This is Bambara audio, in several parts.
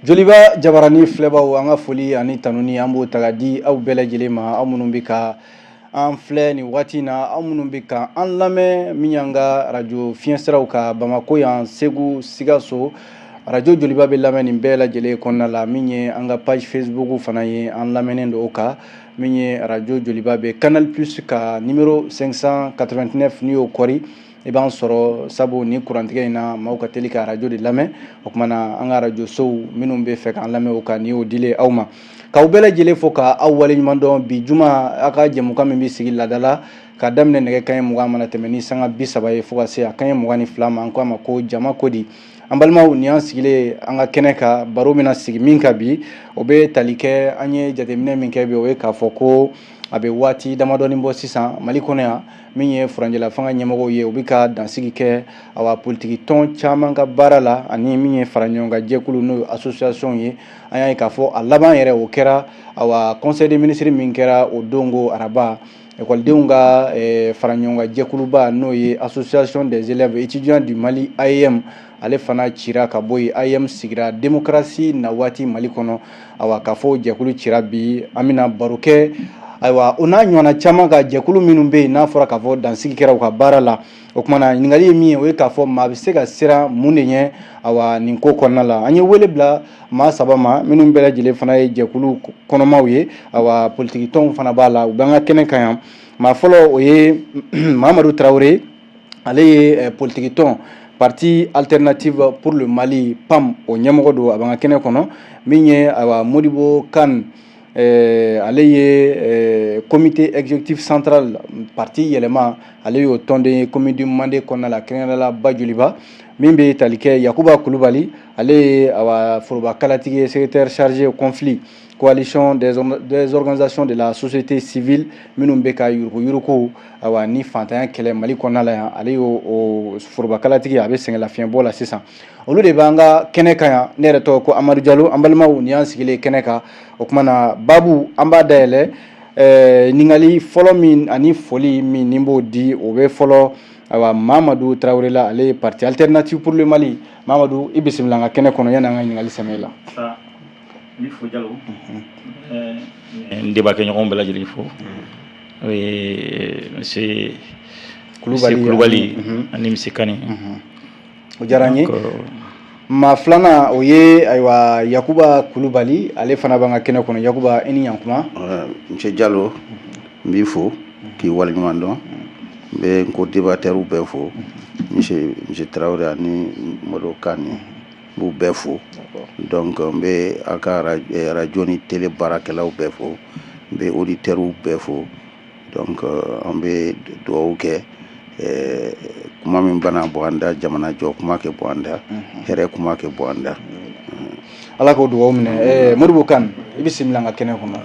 Joliba jabarani filɛbaw, an ka foli ani tanuni, an b'o ta ka di aw bɛɛ lajɛlen ma, aw minnu bɛ ka an filɛ nin waati in na, aw minnu bɛ ka an lamɛn min y'an ka arajo fiɲɛsiraw ka Bamako yan, Segu, Sikaso, arajo Joliba bɛ lamɛn nin bɛɛ lajɛlen kɔnɔna la. Min ye an ka page Facebook fana ye, an lamɛnnen don o kan. Min ye arajo Joliba bɛ Canal Plus ka numéro 589, n'i y'o kɔri, i b'an sɔrɔ, sabu ni kurantigɛ in na, maaw ka teli ka arajo de lamɛn. O tuma na, an ka arajo sow minnu bɛ fɛ k'an lamɛn o kan, nin y'o dilen aw ma. K'aw bɛɛ lajɛlen fo, ka aw waleɲuman dɔn. Bi juma, aw ka jɛmukan min bɛ sigi laada la ka daminɛ nɛgɛ kanɲɛ 20 mana tɛmɛ ni sanga 30 ye fo ka se a kanɲɛ 22 ma, an ko a ma ko jama ko di. An balimaw, nin y'an sigilen an ka kɛnɛ kan. Baro bɛna sigi min kan bi, o bɛ tali kɛ an ye jateminɛ min kɛ bi, o ye k'a fɔ ko a bɛ waati damadɔni bɔ sisan, Mali kɔnɔ yan, min ye furancɛla fanga ɲɛmɔgɔw ye, u bɛ ka dansigi kɛ, awa, politiki tɔn caman ka baara la, ani min ye fara ɲɔgɔn kan jɛkulu, n'o ye association ye. An y'a ye k'a fɔ a laban yɛrɛ, o kɛra, awa, conseil des ministres min kɛra o don ko araba, ekɔlidenw ka fara ɲɔgɔn kan jɛkuluba, n'o ye Association des élèves étudiants du Mali, AEM, ale fana cira ka bɔ yen. AEM sigira démocratie na waati Mali kɔnɔ. Awa, k'a fɔ jɛkulu cira bi, an bɛna baro kɛ, ayiwa, o n'a ɲɔgɔnna caman ka jɛkulu minnu bɛ yen, n'a fɔra k'a fɔ dansigi kɛra u ka baara la. O tuma na, ɲininkali ye min ye, o ye k'a fɔ maa bɛ se ka siran mun de ɲɛ, awa, nin ko kɔnɔna la. An ye wele bila maa saba ma, minnu bɛɛ lajɛlen fana ye jɛkulu kɔnɔmaw ye, awa, politiki tɔnw fana b'a la. U b'an ka kɛnɛ kan yan. Maa fɔlɔ, o ye Mamadu Tarawele. Ale ye politiki tɔn Parti alternative pour le Mali, PAM, o ɲɛmɔgɔ don. A b'an ka kɛnɛ kɔnɔ. Min ye, ayiwa, Modibo Kane, ale ye comité exécutif central parti Yɛlɛma, ale y'o tɔnden ye commune du Mande kɔnɔna la, kɛrɛnkɛrɛnnenya la Bajoliba. Min bɛ tali kɛ Yakuba Kulubali, ale ye, awa, foroba kalatigi ye, secrétaire chargé conflit, coalition des organisations de la société civile minnu bɛ ka yuruguyurugu, awa, ni fantanya kɛlɛ Mali kɔnɔna la yan, ale y'o o foroba kalatigi. A bɛ sɛgɛnlafiɲɛbɔ la sisan. Olu de b'an ka kɛnɛ kan yan. Ne yɛrɛ tɔgɔ ko Amadu Jalo. An balimaw, nin y'an sigilen kɛnɛ kan. O tuma na, baabu, an b'a dayɛlɛ. Ɲininkali fɔlɔ min ani foli min ni b'o di, o bɛ fɔlɔ, ayiwa, Mamadu Tarawele la. Ale ye Parti alternative pour le Mali. Mamadu, i bisimila an ka kɛnɛ kɔnɔ. Yanni an ka ɲininkali sɛmɛ i la. N b'i fo, Jalo, n débat kɛɲɔgɔnw bɛɛ lajɛlen fo, o ye monsieur Kulubali. Kulubali ani monsieur Kane. O diyara n ye. Maa filanan, o ye, ayiwa, Yakuba Kulubali. Ale fana b'an ka kɛnɛ kɔnɔ. Yakuba, i ni ɲankuma. Monsieur Jalo, n b'i fo k'i waleɲuman dɔn. N bɛ n ko débatteur bɛɛ fo, monsieur Tarawele ani Modibo Kane, n b'u bɛɛ fo. Donc n bɛ aw ka radio ni télé baarakɛlaw bɛɛ fo, n bɛ auditeurs bɛɛ fo. Donc an bɛ dugawu kɛ, kuma min bana bɔ an da, jamana jɔ kuma kɛ bɔ an da, hɛrɛ kuma kɛ bɔ an da. Ala k'o dugawu minɛ. Modibo Kane, i bisimila an ka kɛnɛ kɔnɔ.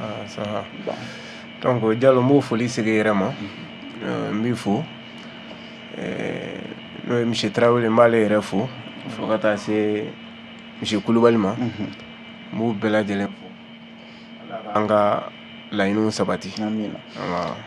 Donc Jalo, n b'o foli segin i yɛrɛ ma. N b'i fo, n'o ye monsieur Tarawele, n b'ale yɛrɛ fo, fo ka taa se monsieur Kulubali ma. N b'u bɛɛ lajɛlen fo. Ala k'an ka laɲiniw sabati. Amina,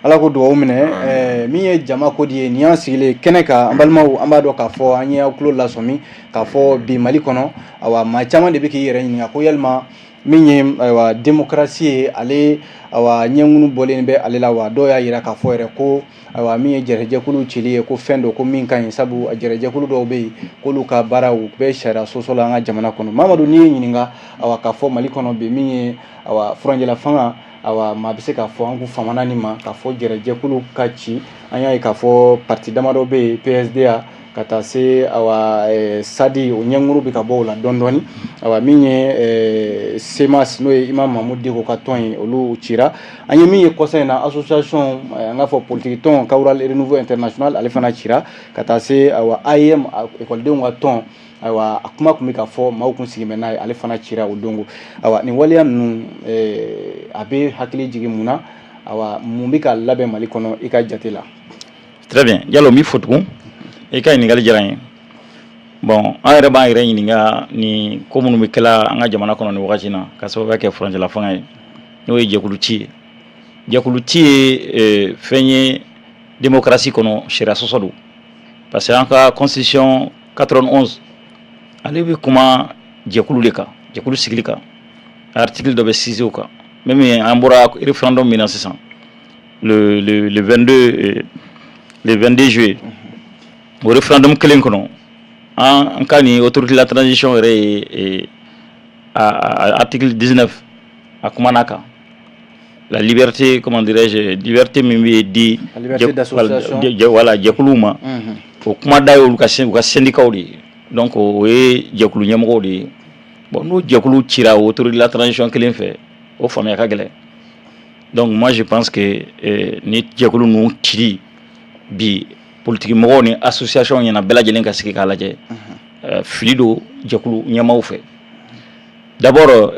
Ala ko dugawu minɛ. Min ye jama ko di ye, nin y'an sigilen kɛnɛ kan. An balimaw, an b'a dɔn k'a fɔ an ye aw tulo lasɔmi k'a fɔ bi Mali kɔnɔ, awa, maa caman de bɛ k'i yɛrɛ ɲininka ko yalima min ye, ayiwa, démocratie ye, ale, awa, ɲɛŋunu bɔlen bɛ ale la wa? Dɔw y'a yira k'a fɔ yɛrɛ ko, ayiwa, min ye jɛrɛjɛkulu cili ye, ko fɛn don ko min ka ɲi, sabu jɛrɛjɛkulu dɔw bɛ yen k'olu ka baara u bɛ sariya sɔsɔ la an ka jamana kɔnɔ. Mamadu, n'i ye ɲininka, awa, k'a fɔ Mali kɔnɔ bi, min ye, awa, furancɛla fanga, awa, maa bɛ se k'a fɔ an kun famana nin ma k'a fɔ jɛrɛjɛkulu ka ci. An y'a ye k'a fɔ parti damadɔ bɛ yen, PSDA ka taa se, awa, SADI, o ɲɛnkuru bɛ ka bɔ o la dɔɔni dɔɔni. Awa, min ye CMAS, n'o ye Imam Mahmoud Dicko ka tɔn ye, olu cira. An ye min ye kɔsa in na, association, an k'a fɔ politique tɔn Kawral Renouveau International, ale fana cira, ka taa se, awa, AEM, ekɔlidenw ka tɔn. Ayiwa, a kuma tun bɛ ka fɔ, maaw kun sigi bɛ n'a ye, ale fana cira o don. Ayiwa, nin waleya ninnu, a bɛ hakili jigin mun na? Ayiwa, mun bɛ ka labɛn Mali kɔnɔ, i ka jate la? Très bien, Jalo, n b'i fo tugun. I ka ɲininkali diyara n ye. Bon, an yɛrɛ b'an yɛrɛ ɲininka ni ko minnu bɛ kɛla an ka jamana kɔnɔ nin wagati in na, ka sababuya kɛ furancɛla fanga ye, n'o ye jɛkulu ci ye. Jɛkulu ci ye fɛn ye démocratie kɔnɔ, sariya sɔsɔ don, parce que an ka constitution 91, ale bɛ kuma jɛkulu de kan. Jɛkulu sigili kan, article dɔ bɛ sinsin o kan. Même an bɔra référendum min na sisan, le 22, le 22 juillet, o référendum kelen kɔnɔ, an ka nin autorité de la transition yɛrɛ ye a article 19, a kumana kan, la liberté, comment dirais-je, liberté min bɛ di La liberté d'association. Voilà, jɛkuluw ma. O kuma da ye olu ka u ka syndicats de ye. Donc o ye jɛkulu ɲɛmɔgɔw de ye. Bon, n'o jɛkulu cira o autorité de la transition kelen fɛ, o faamuya ka gɛlɛn. Donc moi, je pense que ni jɛkulu ninnu cili bi, politique mɔgɔw ni association ɲɛna, bɛɛ lajɛlen ka sigi k'a lajɛ, fili don jɛkulu ɲɛmaaw fɛ. D'abord,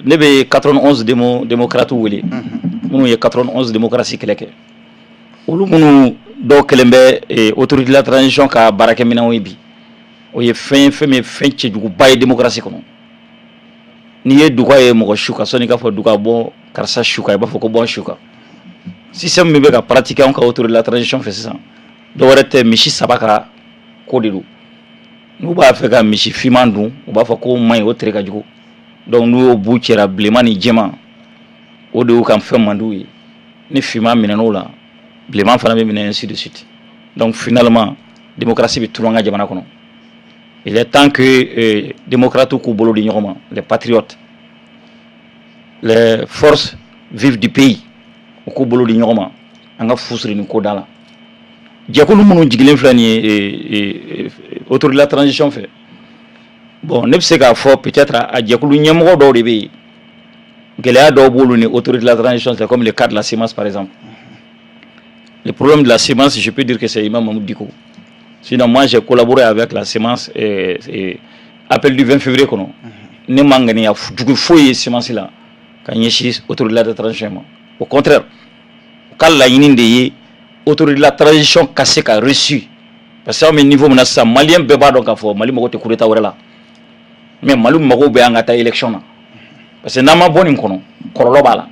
ne bɛ 91 démocrates wele, minnu ye 91 démocratie kɛlɛ kɛ, olu minnu dɔw kɛlen bɛ autorité de la transition ka baarakɛminɛnw ye bi. O ye fɛn ye, fɛn min ye fɛn cɛjuguba ye démocratie kɔnɔ. N'i ye duga ye mɔgɔ su kan, sɔnni i k'a fɔ duga bɔ karisa su kan, i b'a fɔ ko bɔ su kan. Système min bɛ ka pratiquer anw ka autorité de la transition fɛ sisan, dɔ wɛrɛ tɛ, misi saba ka ko de don. N'u b'a fɛ ka misi finman dun, u b'a fɔ k'o man ɲi, o tere ka jugu. Donc n'u y'o bu cɛra, bilenman ni jɛman, o de y'u ka fɛn man d'u ye. Ni finman minɛn'o la, bilenman fana bɛ minɛ, ainsi de suite. Donc finalement, démocratie bɛ tunu an ka jamana kɔnɔ. Il est temps que démocrates k'u bolo di ɲɔgɔn ma, les patriotes, les forces vives du pays, u k'u bolo di ɲɔgɔn ma, an ka fu siri nin ko da la. Jɛkulu minnu jigilen filɛ nin ye autorité de la transition fɛ, bon, ne bɛ se k'a fɔ peut-être a jɛkulu ɲɛmɔgɔ dɔw de bɛ yen, gɛlɛya dɔw b'olu ni autorité de la transition. C'est comme le cas de la CMAS, par exemple. Le problème de la CMAS, je peux dire que c'est Imam Mahmoud Dicko. Sinon, moi, j'ai collaboré avec la CMAS et appel du 20 février kɔnɔ, ne ma ŋaniya jugu foyi ye CMAS la ka ɲɛsin autorité de la transition ma. Au contraire, u ka laɲini de ye autorité de la transition ka se ka réussir, parce que anw bɛ niveau min na sisan, malien bɛɛ b'a dɔn k'a fɔ Mali mago tɛ coup d'état wɛrɛ la, mais Mali mago bɛ an ka taa élection na, parce que n'an ma bɔ nin kɔnɔ, kɔlɔlɔ b'a la.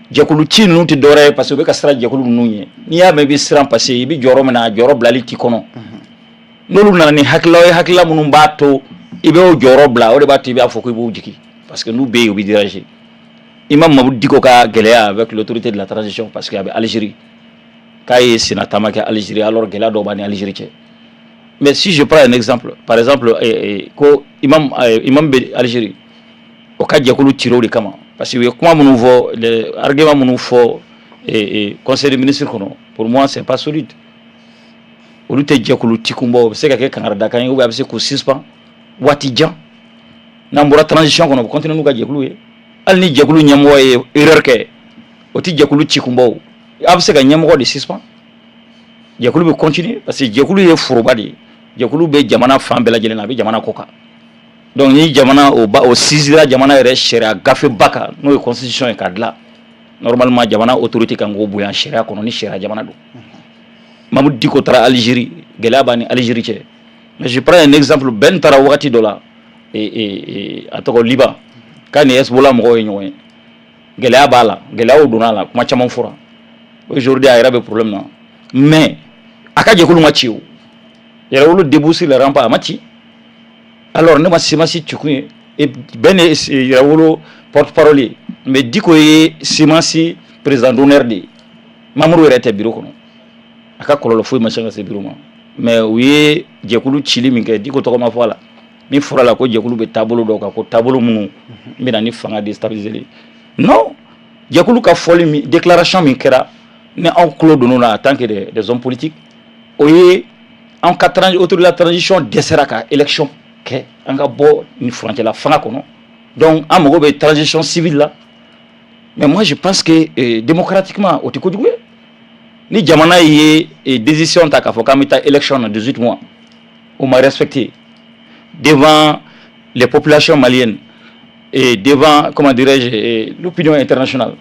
Jɛkulu ci ninnu tɛ dɔwɛrɛ ye, parce que u bɛ ka siran jɛkulu ninnu ɲɛ. N'i y'a mɛn i bɛ siran, parce que i bɛ jɔyɔrɔ min na, a jɔyɔrɔ bilali t'i kɔnɔ. N'olu nana ni hakililaw ye, hakilila minnu b'a to i bɛ o jɔyɔrɔ bila, o de b'a to i b'a fɔ ko i b'o jigin, parce que n'u bɛ yen, u bɛ déranger. Imam Mahmoud Dicko ka gɛlɛya avec l'autorité de la transition, parce que a bɛ Algérie, k'a ye senna taama kɛ Algérie, alors gɛlɛya dɔw b'a ni Algérie cɛ. Mais si je prends un exemple, par exemple, ko imam bɛ Algérie, o ka jɛkulu cira o de kama, parce que u ye kuma minnu fɔ, les arguments minnu fɔ conseil des ministres kɔnɔ, pour moi, c'est pas solide. Olu tɛ jɛkulu ci kun bɔ. O bɛ se ka kɛ kankaridakan ye, ou bien a bɛ se k'u suspend waati jan. N'an bɔra transition kɔnɔ, u bɛ continuer n'u ka jɛkulu ye. Hali ni jɛkulu ɲɛmɔgɔ ye erreur kɛ, o tɛ jɛkulu ci kun bɔ. O a bɛ se ka ɲɛmɔgɔ de suspend, jɛkulu bɛ continuer, parce que jɛkulu ye foroba de ye. Jɛkulu bɛ jamana fan bɛɛ lajɛlen na, a bɛ jamana kɔ kan. Donc ni jamana o ba o sinsinra jamana yɛrɛ sariya gafeba kan, n'o ye constitution ye k'a dilan, normalement jamana autorité kan k'o bonya sariya kɔnɔ, ni sariya jamana don. Mahmoud Dicko taara Algérie, gɛlɛya b'a ni Algérie cɛ. Mais je prends un exemple, Ben taara wagati dɔ la, a tɔgɔ Liban, k'a ni Hezbollah mɔgɔw ye ɲɔgɔn ye, gɛlɛya b'a la, gɛlɛyaw donna a la, kuma caman fɔra. Aujourd'hui, a yɛrɛ bɛ problème na, mais a ka jɛkulu ma ci. O Yɛrɛwolo debout sur les remparts, a ma ci. Alors ne ma CMAS ci kun ye, Ben ye Yɛrɛwolo porte parole ye, mais Dicko ye CMAS président d'honneur de ye. Mamuru yɛrɛ tɛ bureau kɔnɔ, a ka kɔlɔlɔ foyi ma se ka se bureau ma. Mais u ye jɛkulu cili min kɛ, Dicko tɔgɔ ma fɔ a la. Min fɔra la, ko jɛkulu bɛ taabolo dɔw kan, ko taabolo minnu bɛ na ni fanga déstabiliser. Non, jɛkulu ka fɔli min, déclaration min kɛra, ni anw tulo donn'o la en tant que des hommes politiques, o ye an ka autorité de la transition dɛsɛra ka élection kɛ, an ka bɔ ni furancɛla fanga kɔnɔ. Donc an mago bɛ transition civile la. Mais moi, je pense que démocratiquement, o tɛ kojugu ye. Ni jamana ye décision ta k'a fɔ k'an bɛ taa élection na 18 mois, o ma respecté devant les populations maliennes et devant, comment dirais-je, l'opinion internationale,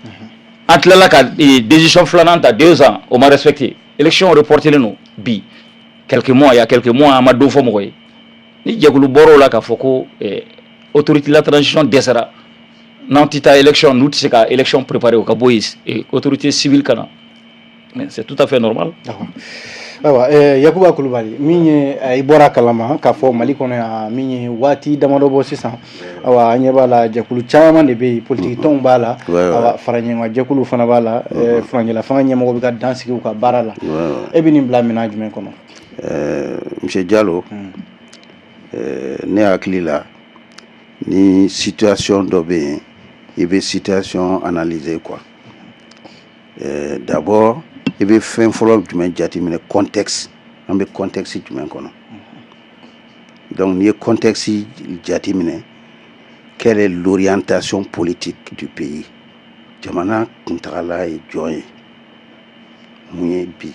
an tilala ka décision filanan ta 2 ans, o ma respecté, élection reporté len don bi quelques mois, il y a quelques mois, an ma don fɔ mɔgɔ ye. Ni jɛkulu bɔra o la k'a fɔ ko autorité de la transition dɛsɛra, n'an tɛ taa élection, n'u tɛ se ka élection préparer, o ka bɔ yen, autorité civile ka na, mais c'est tout à fait normal. D'accord. Ayiwa, Yakuba Kulubali, min ye i bɔra kalama k'a fɔ Mali kɔnɔ yan, min ye waati damadɔ bɔ sisan, ayiwa, an ɲɛ b'a la, jɛkulu caman de bɛ yen, politiki tɔnw b'a la, ayiwa, faraɲɔgɔnkan jɛkulu fana b'a la, furancɛla fanga ɲɛmɔgɔ bɛ ka dan sigi u ka baara la. E bɛ nin bila minɛn jumɛn kɔnɔ? Monsieur Diallo, ne hakili la, ni situation dɔ bɛ yen, i bɛ situation analyser quoi. D'abord, i bɛ fɛn fɔlɔ jumɛn jateminɛ? Contexte. An bɛ contexte jumɛn kɔnɔ? Donc n'i ye contexte jateminɛ, quelle est l'orientation politique du pays? Jamana kuntagala ye jɔn ye? Mun ye bi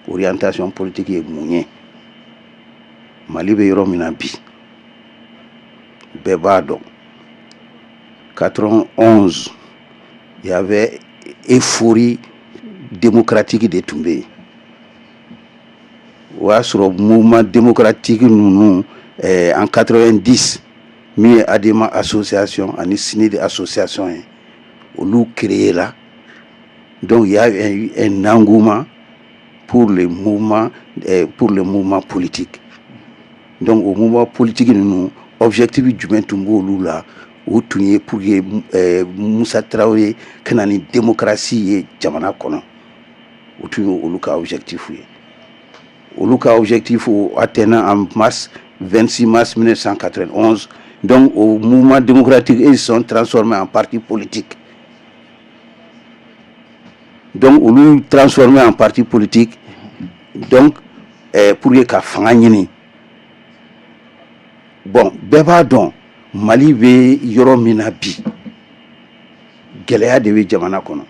orientation politique ye? Mun ye? Mali bɛ yɔrɔ min na bi, bɛɛ b'a dɔn, 91, il y avait euphorie démocratique de tun bɛ yen. O y'a sɔrɔ mouvement démocratique ninnu, en 90, min ye ADEMA association ani SNID association ye, olu créé la. Donc il y a eu un engouement pour le mouvement politique. Donc o mouvement politique ninnu, objectif jumɛn tun b'olu la? O tun ye pour que Musa Tarawele ka na ni démocratie ye jamana kɔnɔ. O tun ye olu ka objectif ye. Olu ka objectif atteint en mars, 26 mars 1991. Donc au mouvement démocratique, ils sont transformés en parti politique. Donc olu transformé en parti politique, donc pour que ka fanga ɲini. Bon, bɛɛ b'a dɔn, Mali bɛ yɔrɔ min na bi, gɛlɛya de bɛ jamana kɔnɔ,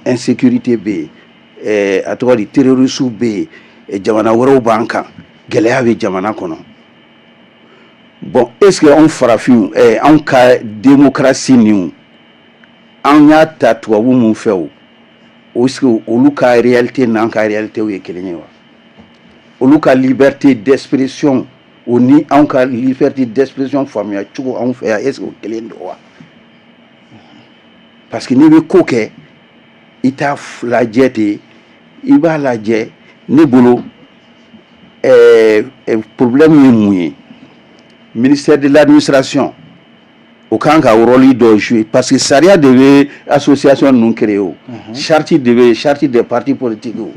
insécurité bɛ yen, a tɔgɔ di, terroristes bɛ yen, jamana wɛrɛw b'an kan, gɛlɛya bɛ jamana kɔnɔ. Bon, est ce que anw farafinw, anw ka démocratie nin, an y'a ta tubabu mun fɛ, o est ce que olu ka réalité n'an ka réalité ye kelen ye wa? Olu ka liberté d'expression, o ni anw ka liberté d'expression faamuya cogo anw fɛ yan, est ce que o kelen don wa? Parce que n'i bɛ ko kɛ, i t'a lajɛ ten, i b'a lajɛ. Ne bolo, problème ye mun ye? Ministère de l'Administration, o kan ka rôle dɔ jouer, parce que sariya de bɛ association ninnu créer. O charte de bɛ, charte des partis politiques. O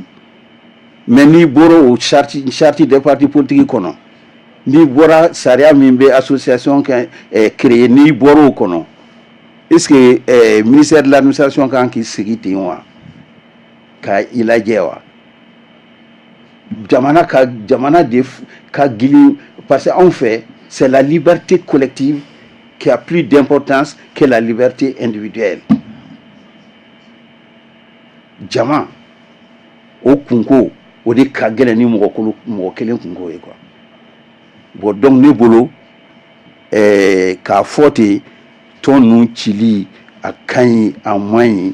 mais n'i bɔra o charte des partis politiques kɔnɔ, n'i bɔra sariya min bɛ association kɛ créer, n'i bɔra o kɔnɔ, est ce que ministère de l'Administration kan k'i sigi ten wa, ka i lajɛ wa? Jamana ka, jamana de ka gili, parce que anw fɛ, c'est la liberté collective qui a plus d'importance que la liberté individuelle. Jama o kunko, o de ka gɛlɛn ni mɔgɔ kolo, mɔgɔ kelen kunko ye quoi. Bon, donc ne bolo, k'a fɔ ten, tɔn ninnu cili, a ka ɲi, a man ɲi,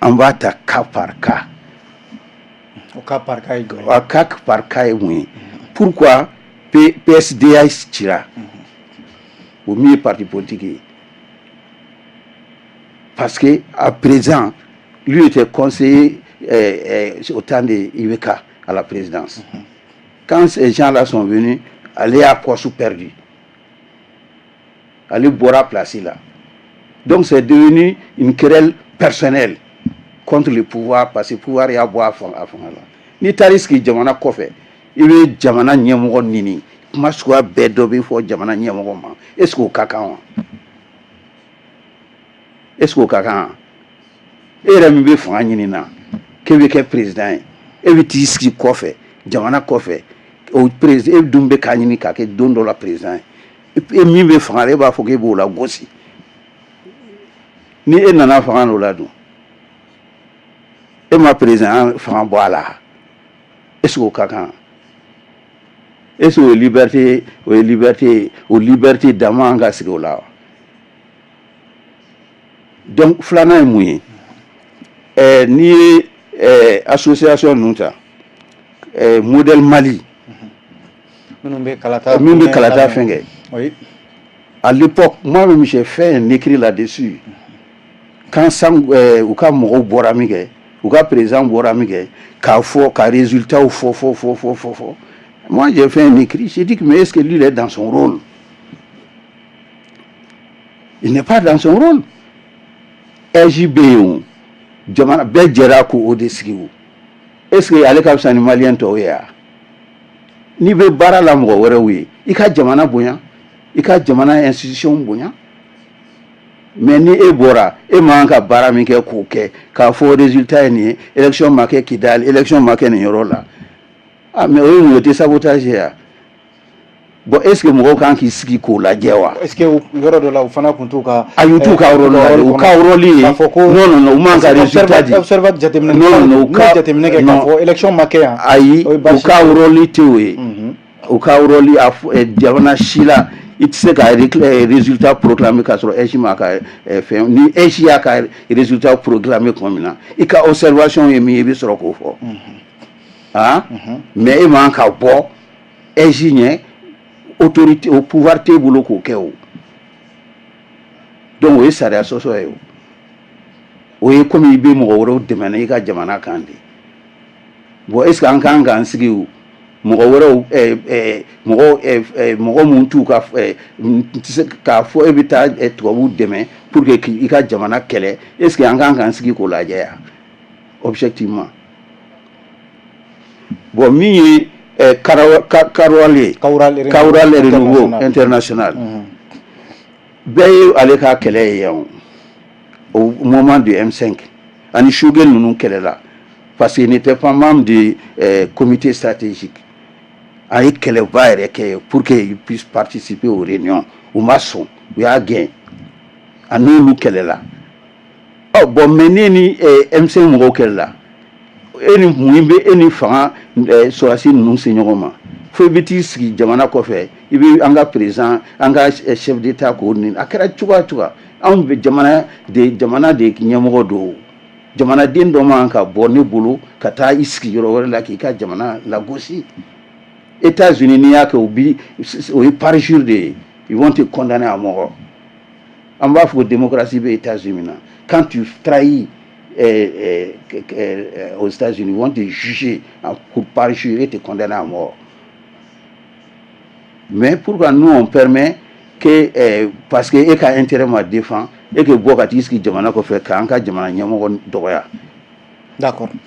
an b'a ta cas par cas. O cas par cas ye jumɛn ye? A cas par cas ye mun ye? Pourquoi PSDA cira, o min ye parti politique ye? Parce que à présent, lui était conseiller au temps de IBK à la présidence. Quand ces gens-là sont venus, ale y'a poste perdu, ale bɔra place la. Donc c'est devenu une querelle personnelle contre le pouvoir, parce que pouvoir y'a bɔ a fanga la. N'i taar'i sigi jamana kɔfɛ, i bɛ jamana ɲɛmɔgɔ nini, kuma suguya bɛɛ dɔ bɛ fɔ jamana ɲɛmɔgɔ ma. Est ce que o ka kan wa? Est ce que o ka kan wa? E yɛrɛ min bɛ fanga ɲini na k'e bɛ kɛ président ye, e bɛ t'i sigi kɔfɛ, jamana kɔfɛ, o président, e dun bɛ k'a ɲini k'a kɛ don dɔ la président ye, e min bɛ fanga la, e b'a fɔ k'e b'o la gosi. Ni e nana fanga l'o la dun, e ma président fanga bɔ a la, est ce que o ka kan? Est ce que o ye liberté, o ye liberté, o liberté dama an ka sigi o la wa? Donc filanan ye mun ye? N'i ye association ninnu ta, Modèle Mali, minnu bɛ kalata, min bɛ kalata fɛn kɛ, à l'époque, moi-même, j'ai fait un écrit là-dessus. Quand u ka mɔgɔw bɔra min kɛ, U ka président bɔra min kɛ k'a fɔ, ka résultat fɔ fɔ fɔ fɔ fɔ fɔ. Moi, j'ai fait un écrit, j'ai dit que mais est-ce que lui, il est dans son rôle? Il n'est pas dans son rôle. AIGE bɛ yen, o jamana bɛɛ jɛra k'o de sigi. O est-ce que ale ka fisa ni malien tɔw ye wa? N'i bɛ baara la mɔgɔ wɛrɛw ye, i ka jamana bonya, i ka jamana institution bonya. Mais ni e bɔra, e man ka baara min kɛ k'o kɛ, k'a fɔ résultat ye nin ye, élection ma kɛ Kidali, élection ma kɛ nin yɔrɔ la. Ah, mais o ye mun ye? O tɛ sabotage ye wa? Bon, est ce que mɔgɔw kan k'i sigi k'o lajɛ wa? Est ce que yɔrɔ dɔ la, u fana tun t'u ka Ayi, u t'u ka rôle la, u ka rôle ye k'a fɔ ko non, non, non, u man ka résultat di. Observateur jateminɛ Non, non, u ka jateminɛ kɛ k'a fɔ élection ma kɛ yan. Ayi, u ka rôle tɛ o ye. U ka rôle a jamana si la, i tɛ se ka résultat proclamer k'a sɔrɔ AIGE ma ka fɛn. Ni AIGE y'a ka résultat proclamer tuma min na, i ka observation ye min ye, i bɛ sɔrɔ k'o fɔ. Ah, mais e man ka bɔ AIGE ɲɛ, autorité au pouvoir t'e bolo k'o kɛ. O donc o ye sariya sɔsɔ ye. O o ye komi i bɛ mɔgɔ wɛrɛw dɛmɛ i ka jamana kan de. Bon, est ce que an kan k'an sigi o mɔgɔ wɛrɛw, mɔgɔ mɔgɔ mun t'u ka n tɛ se k'a fɔ e bɛ taa tubabuw dɛmɛ pour que k'i ka jamana kɛlɛ? Est ce que an kan k'an sigi k'o lajɛ yan objectivement? Bon, min ye Kawral ye, Kawral Renouveau International, bɛɛ ye ale ka kɛlɛ ye yan au moment du M5 ani Choguel ninnu kɛlɛla, parce qu'il n'était pas membre du comité stratégique. A ye kɛlɛba yɛrɛ kɛ pour qu'il puisse participer aux réunions. U ma sɔn, u y'a gɛn, a n'olu kɛlɛla. Ɔ bon, mais ne ni M5 mɔgɔw kɛlɛla, e ni mun bɛ e ni fanga sɔrɔdasi ninnu se ɲɔgɔn ma, fo i bɛ t'i sigi jamana kɔfɛ, i bɛ an ka président, an ka chef d'état k'o nin? A kɛra cogoya cogoya, anw bɛ jamana de ɲɛmɔgɔ don. Jamanaden dɔ man ka bɔ ne bolo ka taa i sigi yɔrɔ wɛrɛ la k'i ka jamana lagosi. États-Unis, n'i y'a kɛ, o bi o ye parjure de ye, ils vont te condamner à mort. An b'a fɔ ko démocratie bɛ États-Unis na. Quand tu trahis aux États-Unis, ils vont te juger pour parjure et te condamner à mort. Mais pourquoi nous, on permet que parce que e ka intérêt ma défend, e ke bɔ ka t'i sigi jamana kɔfɛ k'an ka jamana ɲɛmɔgɔ dɔgɔya?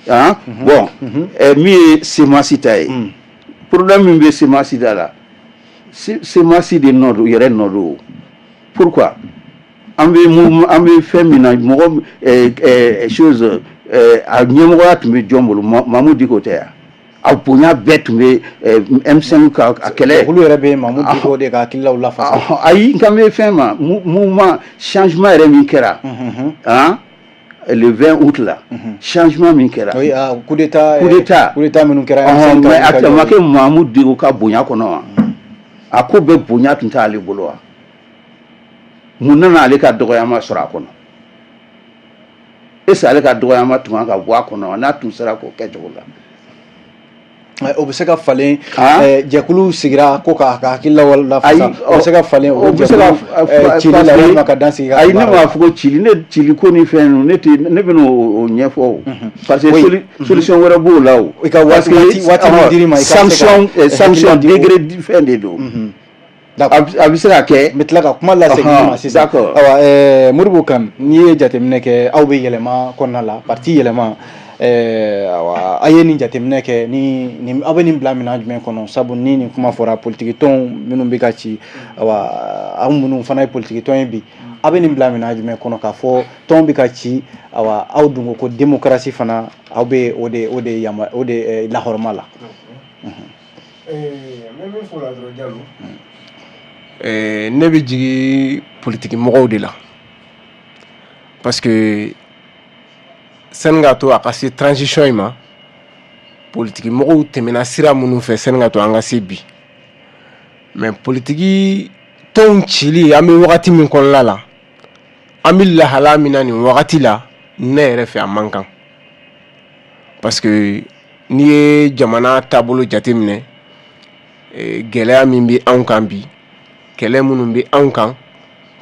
Ah, bon, min ye CMAS ta ye, problème min bɛ CMAS da la, CMAS de nɔ don, yɛrɛ nɔ don. Pourquoi an bɛ mouvement, an bɛ fɛn min na, mɔgɔ chose a ɲɛmɔgɔya tun bɛ jɔn bolo? Mahmoud Dicko tɛ yan? A bonya bɛɛ tun bɛ M5 ka a kɛlɛ. Olu yɛrɛ bɛ Mahmoud Dicko de ka hakililaw lafasa. Ayi, n kan bɛ fɛn ma, mouvement changement yɛrɛ min kɛra, han, le 20 août la, changement min kɛra. Oui, coup d'état. Coup d'état. Coup d'état minnu kɛra. Mais a ma kɛ Mahmoud Dicko ka bonya kɔnɔ wa? A ko bɛɛ bonya tun t'ale bolo wa? Mun nana ale ka dɔgɔyama sɔrɔ a kɔnɔ? Est ce que ale ka dɔgɔyama tun kan ka bɔ a kɔnɔ wa, n'a tun sera k'o kɛ cogo la? O bɛ se ka falen. Jɛkulu sigira ko k'a ka hakililaw lafasa, o bɛ se ka falen o bɛ se ka cili la walima ka dan sigi. Ayi, ne m'a fɔ ko cili. Ne cili ko ni fɛn ninnu, ne tɛ ne bɛ n'o ɲɛfɔ o, parce que solution wɛrɛ b'o la o. I ka waati min dir'i ma, i ka sanction degré fɛn de don. A bɛ se ka kɛ. N bɛ tila ka kuma lasegin ma sisan. D'accord. Ayiwa, Modibo Kane, n'i ye jateminɛ kɛ, aw bɛ yɛlɛma kɔnɔna la, parti yɛlɛma, awa, a ye nin jateminɛ kɛ ni aw bɛ nin bila minɛn jumɛn kɔnɔ? Sabu ni nin kuma fɔra, politiki tɔnw minnu bɛ ka ci, awa, aw minnu fana ye politiki tɔn ye bi, aw bɛ nin bila minɛn jumɛn kɔnɔ k'a fɔ tɔn bɛ ka ci? Awa, aw dun ko ko démocratie fana, aw bɛ o de yama o de lahɔrɔma la. N bɛ min fɔ o la dɔrɔn, Jalo, ne bɛ jigin politiki mɔgɔw de la, parce que sani k'a to a ka se transition in ma, politiki mɔgɔw tɛmɛna sira minnu fɛ sani ka to an ka se bi. Mais politiki tɔnw cili, an bɛ wagati min kɔnɔna la, an bɛ lahala min na nin wagati la, ne yɛrɛ fɛ, a man kan, parce que n'i ye jamana taabolo jateminɛ, gɛlɛya min bɛ anw kan bi, kɛlɛ minnu bɛ anw kan,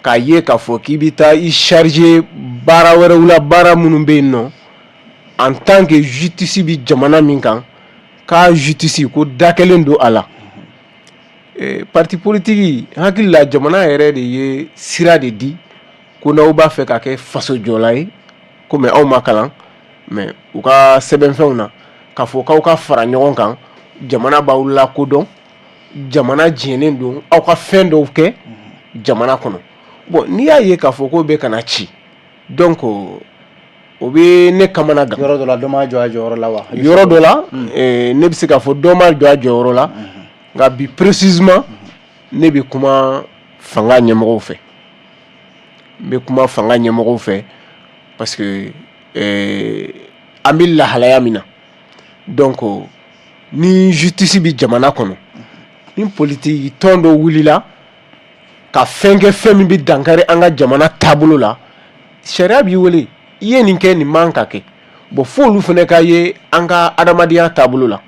k'a ye k'a fɔ k'i bɛ taa i charger baara wɛrɛw la, baara minnu bɛ yen nɔ. En tant que justice bɛ jamana min kan, k'a justice ko da kɛlen don a la, parti politique, hakili la, jamana yɛrɛ de ye sira de di ko n'aw b'a fɛ ka kɛ fasojɔla ye, komi aw ma kalan, mais u ka sɛbɛnfɛnw na k'a fɔ k'aw ka fara ɲɔgɔn kan, jamana b'aw lakodɔn, jamana jɛnen don aw ka fɛn dɔw kɛ jamana kɔnɔ. Bon, n'i y'a ye k'a fɔ k'o bɛ ka na ci, donc o bɛ ne kamana gan. Yɔrɔ dɔ la, dɔ ma jɔ a jɔyɔrɔ la wa? Yɔrɔ dɔ la, ne bɛ se k'a fɔ dɔ ma jɔ a jɔyɔrɔ la. Nka bi, précisément, ne bɛ kuma fanga ɲɛmɔgɔw fɛ, n bɛ kuma fanga ɲɛmɔgɔw fɛ, parce que an bɛ lahalaya min na, donc ni justice bɛ jamana kɔnɔ, ni politique tɔn dɔ wulila ka fɛn kɛ, fɛn min bɛ dankari an ka jamana taabolo la, sariya b'i wele: i ye nin kɛ, nin man ka kɛ. Bon, fo olu fana ka ye an ka adamadenya taabolo la,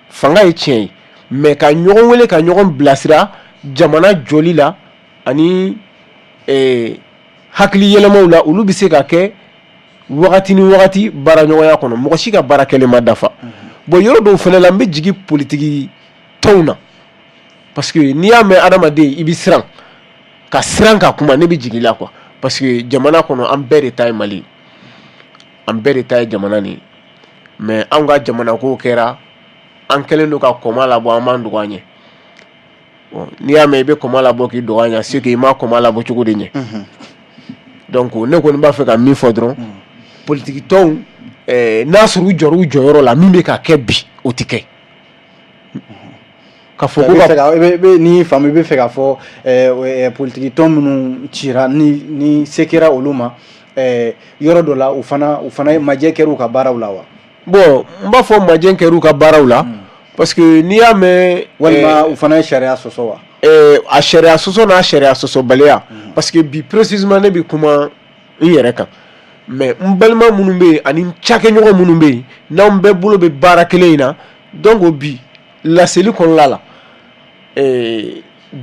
fanga ye tiɲɛ ye, mais ka ɲɔgɔn wele ka ɲɔgɔn bilasira jamana jɔli la ani hakili yɛlɛmaw la, olu bɛ se ka kɛ wagati ni wagati baara ɲɔgɔnya kɔnɔ. Mɔgɔ si ka baara kɛlen ma dafa. Bon, yɔrɔ dɔw fana la, n bɛ jigin politiki tɔnw na, parce que n'i y'a mɛn adamaden i bɛ siran ka siran ka kuma, ne bɛ jigin la quoi, parce que jamana kɔnɔ, an bɛɛ de ta ye Mali, an bɛɛ de ta ye jamana nin ye. Mais anw ka jamana ko kɛra an kɛlen don ka kɔma labɔ, an b'an dogo an ɲɛ. Bon, n'i y'a mɛn i bɛ kɔma labɔ k'i dogo an ɲɛ, c'est que i ma kɔma labɔ cogo de ɲɛ. Donc ne kɔni b'a fɛ ka min fɔ dɔrɔn, politiki tɔnw, n'a sɔrɔ u jɔr'u jɔyɔrɔ la, min bɛ ka kɛ bi, o tɛ kɛ ka fɔ ko ka ni faamu, i bɛ fɛ k'a fɔ politiki tɔn minnu cira, ni se kɛra olu ma yɔrɔ dɔ la, u fana majɛ kɛra u ka baaraw la wa? Bon, n b'a fɔ majɛ kɛra u ka baaraw la, parce que n'i y'a mɛn Walima u fana ye sariya sɔsɔ wa? A sariya sɔsɔ n'a sariya sɔsɔbaliya, parce que bi, précisément, ne bɛ kuma n yɛrɛ kan, mais n balima minnu bɛ yen ani n cakɛɲɔgɔn minnu bɛ yen, n'anw bɛɛ bolo bɛ baara kelen in na. Donc bi laseli kɔnɔna la,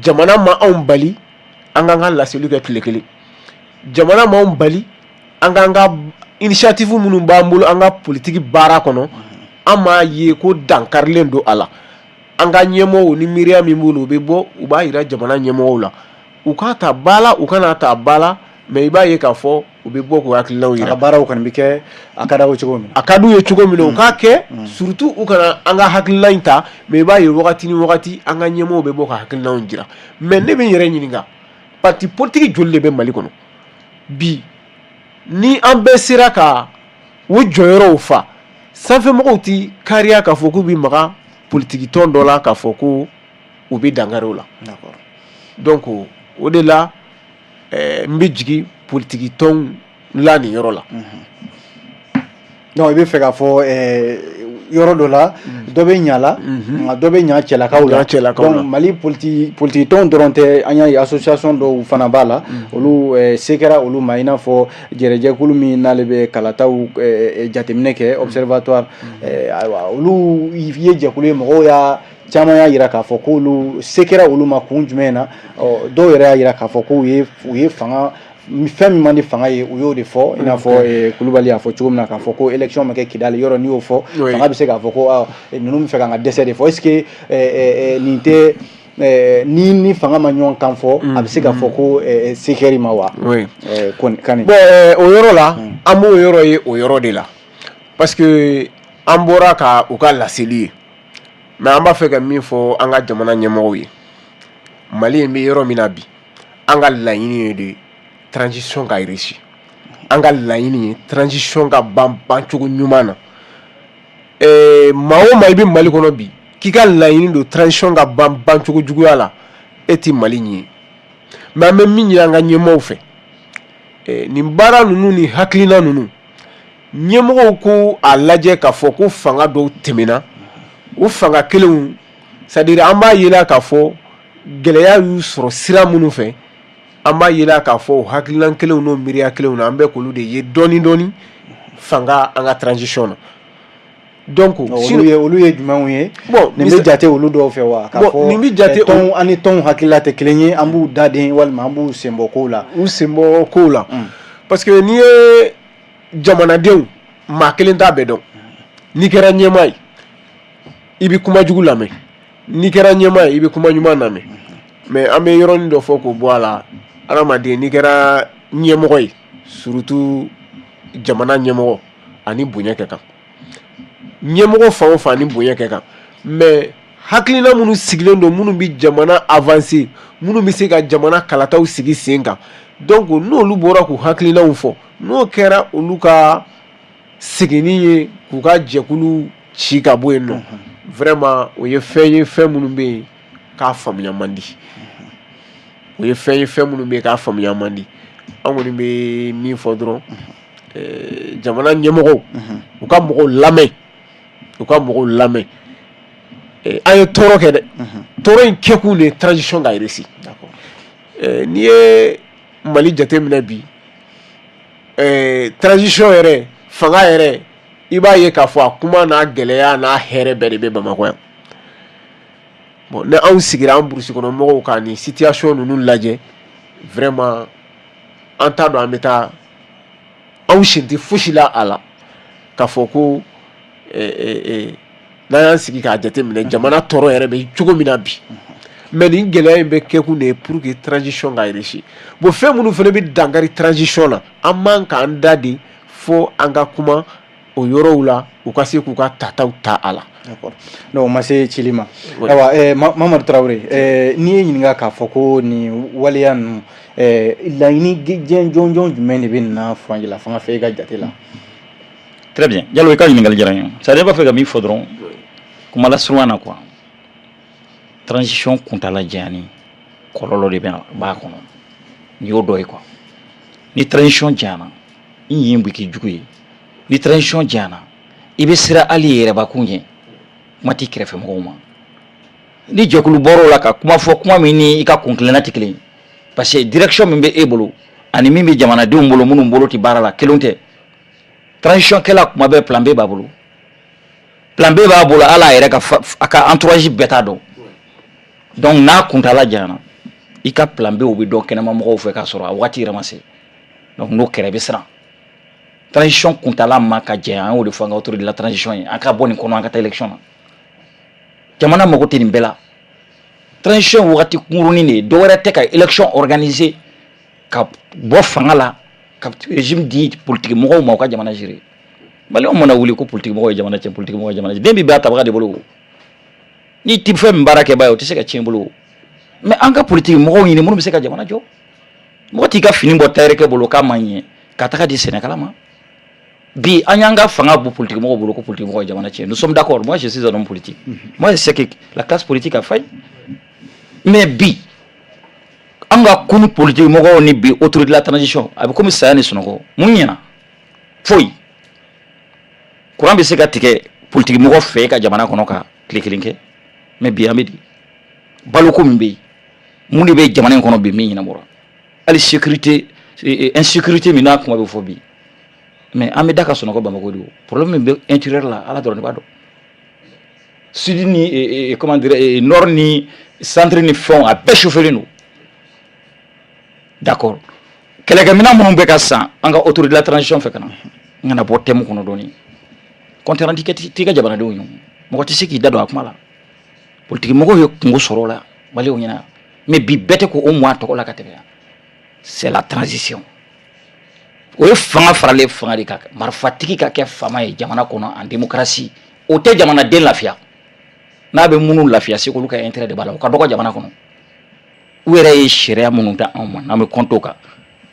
jamana ma anw bali an k'an ka laseli kɛ tile kelen, jamana ma anw bali an k'an ka initiative minnu b'an bolo an ka politiki baara kɔnɔ. An m'a ye ko dankarilen don a la. An ka ɲɛmɔgɔw ni miiriya min b'u la, u bɛ bɔ, u b'a yira jamana ɲɛmɔgɔw la, u k'a ta ba la, u kana ta ba la, mais i b'a ye k'a fɔ u bɛ bɔ k'u hakilinaw yira. A ka baaraw kɔni bɛ kɛ a ka d'u ye cogo min na. A ka d'u ye cogo min na, u k'a kɛ. Surtout u kana an ka hakilina in ta, mais i b'a ye wagati ni wagati, an ka ɲɛmɔgɔw bɛ bɔ ka hakilinaw jira. Mais ne bɛ n yɛrɛ ɲininka, parti politique joli de bɛ Mali kɔnɔ bi? Ni an bɛɛ sera ka o jɔyɔrɔw fa, sanfɛmɔgɔw ti kariya k'a fɔ k'u bɛ maga politiki tɔn dɔ la k'a fɔ ko u bɛ dankari o la. Donc o de la, n bɛ jigin politiki tɔnw la nin yɔrɔ la. Donc i bɛ fɛ k'a fɔ yɔrɔ dɔ la, dɔ bɛ ɲa la, nka dɔ bɛ ɲa cɛlakaw la. Cɛlakaw la. Donc Mali politiki tɔnw dɔrɔn tɛ, an y'a ye association dɔw fana b'a la, olu se kɛra olu ma, i n'a fɔ jɛrɛjɛkulu min n'ale bɛ kalataw jateminɛ kɛ, observatoire. Ayiwa, olu ye jɛkulu ye, mɔgɔw y'a caman y'a jira k'a fɔ k'olu se kɛra olu ma kun jumɛn na. Ɔ, dɔw yɛrɛ y'a jira k'a fɔ k'u ye u ye fanga fɛn min man di fanga ye, u y'o de fɔ, i n'a fɔ Kulubali y'a fɔ cogo min na, k'a fɔ ko élection ma kɛ Kidali yɔrɔ. N'i y'o fɔ, fanga bɛ se k'a fɔ ko ninnu bɛ fɛ k'an ka dɛsɛ de fɔ. Est ce que nin tɛ ni fanga ma ɲɔgɔn kan fɔ, a bɛ se ka fɔ ko se kɛr'i ma wa? Kani. Bon, o yɔrɔ la, an b'o yɔrɔ ye o yɔrɔ de la, parce que an bɔra ka u ka laseli ye. Mais an b'a fɛ ka min fɔ an ka jamana ɲɛmɔgɔw ye, Mali in bɛ yɔrɔ min na bi, an ka laɲini ye de transition ka réussir, an ka laɲini ye transition ka ban bancogo ɲuman na. Maa o maa i bɛ Mali kɔnɔ bi k'i ka laɲini don transition ka ban bancogo juguya la, e tɛ Mali ɲɛ. Mais an bɛ min ɲini an ka ɲɛmɔgɔw fɛ, nin baara ninnu ni hakilina ninnu, ɲɛmɔgɔw ko a lajɛ k'a fɔ ko fanga dɔw tɛmɛna, o fanga kelenw, c'est à dire an b'a yela k'a fɔ gɛlɛya y'u sɔrɔ sira minnu fɛ, an b'a yela k'a fɔ o hakilina kelenw n'o miiriya kelenw na, an bɛ k'olu de ye dɔɔni dɔɔni fanga an ka transition na. Donc olu ye jumɛnw ye? Bon, nin bɛ jate olu dɔw fɛ wa? K'a fɔ nin bɛ jate tɔn ani tɔnw hakilila tɛ kelen ye, an b'u daden walima an b'u sen bɔ kow la. U sen bɔ kow la, parce que n'i ye jamanadenw Maa kelen t'a bɛɛ dɔn. N'i kɛra ɲɛmaa ye, i bɛ kuma jugu lamɛn. N'i kɛra ɲɛmaa ye, i bɛ kuma ɲuman lamɛn. Mais an bɛ yɔrɔnin dɔ fɔ k'o bɔ a la. Adamaden, n'i kɛra ɲɛmɔgɔ ye, surtout jamana ɲɛmɔgɔ, ani bonya kɛ kan. Ɲɛmɔgɔ fan o fan, ni bonya kɛ kan. Mais hakilina minnu sigilen don, minnu bɛ jamana avancer, minnu bɛ se ka jamana kalataw sigi sen kan, donc n'olu bɔra k'u hakilinaw fɔ, n'o kɛra olu ka seginni ye k'u ka jɛkulu ci ka bɔ yen nɔ, vraiment, o ye fɛn ye, fɛn minnu bɛ yen k'a faamuya man di. O ye fɛn ye, fɛn minnu bɛ yen k'a faamuya man di. An kɔni bɛ min fɔ dɔrɔn, jamana ɲɛmɔgɔw, u ka mɔgɔw lamɛn, u ka mɔgɔw lamɛn. An ye tɔɔrɔ kɛ dɛ. Tɔɔrɔ in kɛkun de ye transition ka réussir. N'i ye Mali jateminɛ bi, transition yɛrɛ, fanga yɛrɛ, i b'a ye k'a fɔ a kuma n'a gɛlɛya n'a hɛrɛ bɛɛ de bɛ Bamakɔ yan. Bon, ni anw sigira an brousse kɔnɔ mɔgɔw ka nin situation ninnu lajɛ, vraiment, an t'a dɔn an bɛ taa. Anw sen tɛ fosi la a la k'a fɔ ko n'an y'an sigi k'a jateminɛ, jamana tɔɔrɔ yɛrɛ bɛ cogo min na bi. Mais nin gɛlɛya in bɛ kɛkun de ye pour que transition ka réussir. Bon, fɛn minnu fana bɛ dankari transition na, an man k'an da de fo an ka kuma o yɔrɔw la, u ka se k'u ka tataw ta a la. D'accord. Donc o ma se cili ma. Ayiwa, Mamadu Tarawele, n'i ye ɲininka k'a fɔ ko nin waleya ninnu, laɲini diɲɛ jɔnjɔn jumɛn de bɛ nin na furancɛla fanga fɛ, e ka jate la? Très bien. Jalo, i ka ɲininkali diyara n ye. C'est à dire, ne b'a fɛ ka min fɔ dɔrɔn kuma lasurunya na quoi, transition kuntala janyani, kɔlɔlɔ de bɛ b'a kɔnɔ. Nin y'o dɔ ye quoi. Ni transition janyana, i ɲin bɛ k'i jugu ye. Ni transition janyana, i bɛ siran hali i yɛrɛbakun ɲɛ, kuma t'i kɛrɛfɛ mɔgɔw ma. Ni jɛkulu bɔra o la ka kuma fɔ, kuma min ni i ka kuntilenna tɛ kelen ye, parce que direction min bɛ e bolo ani min bɛ jamanadenw bolo, minnu bolo tɛ baara la, kelenw tɛ. Transition kɛla, kuma bɛɛ plan B b'a bolo, plan B b'a bolo. Hali a yɛrɛ ka a ka entourage bɛɛ t'a dɔn. Donc n'a kuntala janyana, i ka plan B, o bɛ dɔn kɛnɛma mɔgɔw fɛ k'a sɔrɔ a waati yɛrɛ ma se. Donc n'o kɛra, i bɛ siran. Transition kuntala ma ka janya, an y'o de fɔ an ka autorité de la transition ye, an ka bɔ nin kɔnɔ, an ka taa élection na. Jamana mago tɛ nin bɛɛ la. Transition wagati kunkurunin de ye, dɔ wɛrɛ tɛ ka élection organiser, ka bɔ fanga la, ka régime di politique mɔgɔw ma, u ka jamana gérer. Maliyɛnw mana wuli ko politique mɔgɔw ye jamana tiɲɛ, politique mɔgɔw ye jamana tiɲɛ, den bɛ bɛn a tabaga de bolo. N'i ti fɛn min baara kɛ ba ye, o tɛ se ka tiɲɛ bolo. Mais an ka politique mɔgɔw ɲini minnu bɛ se ka jamana jɔ. Mɔgɔ t'i ka fini bɔ tailleur bolo k'a ma ɲɛ ka taga di sɛnɛkɛla ma. Bi, an y'an ka fanga bɔ politique mɔgɔw bolo ko politique mɔgɔw ye jamana tiɲɛ. Nous sommes d'accord. Moi, je suis un homme politique. Moi, je sais que la classe politique a failli. Mais bi, an ka kunu politique mɔgɔw ni bi autorité de la transition, a bɛ komi saya ni sunɔgɔ. Mun ɲɛna? Foyi. Courant bɛ se ka tigɛ politique mɔgɔ fɛ e ka jamana kɔnɔ ka tile kelen kɛ, mais bi, an bɛ di baloko min bɛ yen, mun de bɛ jamana in kɔnɔ bi min ɲɛnabɔra? Hali sécurité, insécurité min n'a kuma bɛ fɔ bi, mais an bɛ da ka sunɔgɔ Bamakɔ de. O problème min bɛ intérieur la, Ala dɔrɔn de b'a dɔn. Sud ni, comment dire, nord ni centre ni fɛnw, a bɛɛ chauffé don. D'accord, kɛlɛkɛminɛn minnu bɛ ka san an ka autorité de la transition fɛ ka na, n kana bɔ thème kɔnɔ dɔɔni. Compte rendu t'i ka jamanadenw ye, mɔgɔ tɛ se k'i da don a kuma la. Politique mɔgɔw ye kungo sɔrɔ o la maliyɛnw ɲɛna, mais bi, bɛɛ tɛ k'o mɔ a tɔgɔ la ka tɛmɛ. C'est la transition. O ye fanga faralen fanga de kan, marifatigi ka kɛ faama ye jamana kɔnɔ en démocratie, o tɛ jamanaden lafiya. N'a bɛ minnu lafiya, se k'olu ka intérêt de b'a la, o ka dɔgɔ jamana kɔnɔ. U yɛrɛ ye sariya minnu da anw ma, n'an bɛ compte o kan,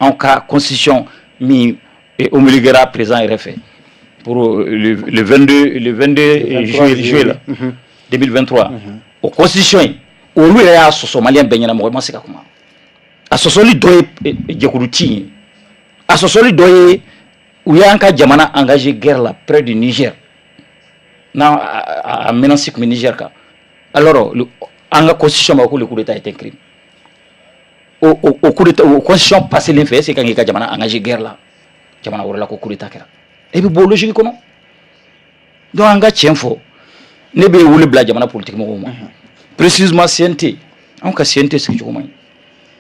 anw ka constitution min promulguera président yɛrɛ fɛ pour le 22, le 22 juillet la 2023, o constitution in, olu yɛrɛ y'a sɔsɔ maliyɛn bɛɛ ɲɛna, mɔgɔ ma se ka kuma. A sɔsɔli dɔ ye jɛkulu ci ye, a sɔsɔli dɔ ye u y'an ka jamana engagé guerre la près du Niger, n'a a menace tun bɛ Niger kan. Alors an ka constitution ma ko le coup d'état est un crime. O coup d'état, o constitution passé fɛ, est-ce que kan k'i ka jamana engagé guerre la jamana wɛrɛ la ko coup d'état kɛra? E bɛ bɔ logique kɔnɔ. Donc an ka tiɲɛ fɔ, ne bɛ wele bila jamana politique mɔgɔw ma, précisément CNT. Anw ka CNT sigicogo man ɲi.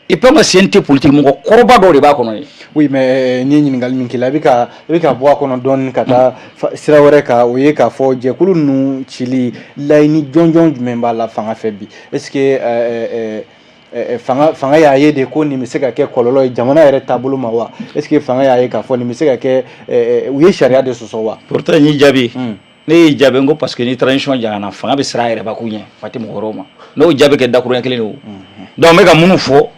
Et puis an ka CNT politique mɔgɔ kɔrɔba dɔw de b'a kɔnɔ ye. Oui, mais n'i ye ɲininkali min k'i la, i bɛ ka bɔ a kɔnɔ dɔɔnin ka taa sira wɛrɛ kan. O ye k'a fɔ jɛkulu ninnu cili, laɲini jɔnjɔn jumɛn b'a la fanga fɛ bi? Est ce que fanga y'a ye de ko nin bɛ se ka kɛ kɔlɔlɔ ye jamana yɛrɛ taabolo ma wa? Est ce que fanga y'a ye k'a fɔ nin bɛ se ka kɛ, u ye sariya de sɔsɔ wa? Pourtant n y'i jaabi. Ne y'i jaabi n ko parce que ni transition janyana, fanga bɛ siran a yɛrɛbakun ɲɛ, fa tɛ mɔgɔ wɛrɛw ma. N'o jaabi kɛ dakuruɲɛ kelen de o. Donc n bɛ ka minnu fɔ,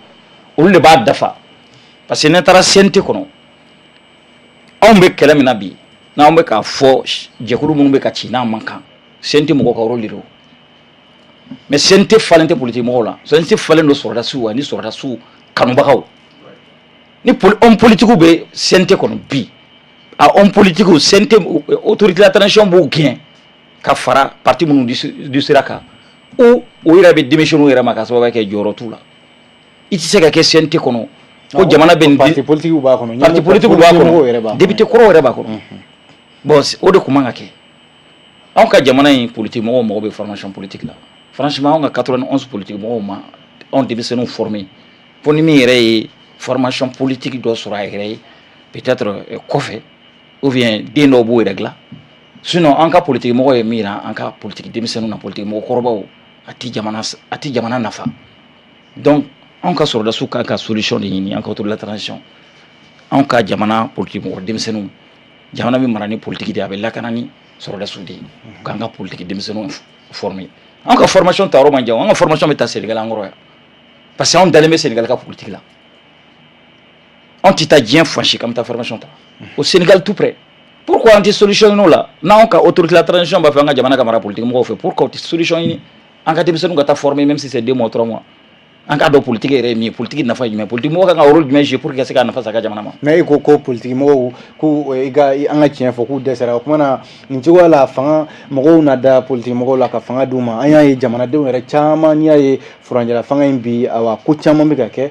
olu de b'a dafa, parce que ne taara CNT kɔnɔ, anw bɛ kɛlɛ min na bi, n'anw bɛ k'a fɔ jɛkulu minnu bɛ ka ci n'a man kan, CNT mɔgɔw ka rôle de don. Mais CNT falen tɛ politique mɔgɔw la, CNT falen don sɔrɔdasiw ani sɔrɔdasiw kanubagaw. Ni homme politique bɛ CNT kɔnɔ bi, a homme politique, CNT autorité de la transition b'u gɛn ka fara parti minnu du sira kan, ou u yɛrɛ bɛ démissionner u yɛrɛ ma ka sababu kɛ jɔyɔrɔ t'u la. I tɛ se ka kɛ CNT kɔnɔ ko jamana bɛ nin Parti politique b'a kɔnɔ. Parti politique b'a kɔnɔ, député kɔrɔw yɛrɛ b'a kɔnɔ. Bon, o de tun man ka kɛ. Anw ka jamana in politique mɔgɔw mago bɛ formation politique la. Franchement, anw ka 91 politique mɔgɔw ma anw denmisɛnninw former, fo ni min yɛrɛ ye formation politique dɔ sɔrɔ a yɛrɛ ye, peut-être kɔfɛ, ou bien den dɔw b'o yɛrɛ dilan. Sinon an ka politique mɔgɔ ye min yira an ka politique denmisɛnninw na, politique mɔgɔkɔrɔbaw, a ti jamana nafa. Donc anw ka sɔrɔdasiw kan ka solution de ɲini, an ka autorité de la transition, anw ka jamana politique mɔgɔ denmisɛnninw. Jamana bɛ mara ni politique de ye, a bɛ lakana ni sɔrɔdasiw de ye. K'an ka politique denmisɛnninw former. Anw ka formation ta yɔrɔ man jan, an ka formation bɛ taa Sénégal an kɔrɔ yan, parce que anw dalen bɛ Sénégal ka politique la. Anw tɛ taa diɲɛ fan si k'an bɛ taa formation ta au Sénégal, tout près. Pourquoi an tɛ solution ɲini o la? N'anw ka autorité de la transition b'a fɛ an ka jamana ka mara politique mɔgɔw fɛ, pourquoi o tɛ solution ɲini an ka denmisɛnninw ka taa former, même si c'est 2 mois, 3 mois, an k'a dɔn politique yɛrɛ ye min ye, politique nafa ye jumɛn, politique mɔgɔ kan ka rôle jumɛn jouer pour que ka se k'a nafa sa ka jamana ma? Mais e ko ko politique mɔgɔw ko i ka an ka tiɲɛ fɔ k'u dɛsɛra. O kumana na nin cogoya la, fanga mɔgɔw na da politique mɔgɔw la ka fanga d'u ma. An y'a ye jamanadenw yɛrɛ caman, n'i y'a ye furancɛla fanga in bi, awa, ko caman bɛ ka kɛ,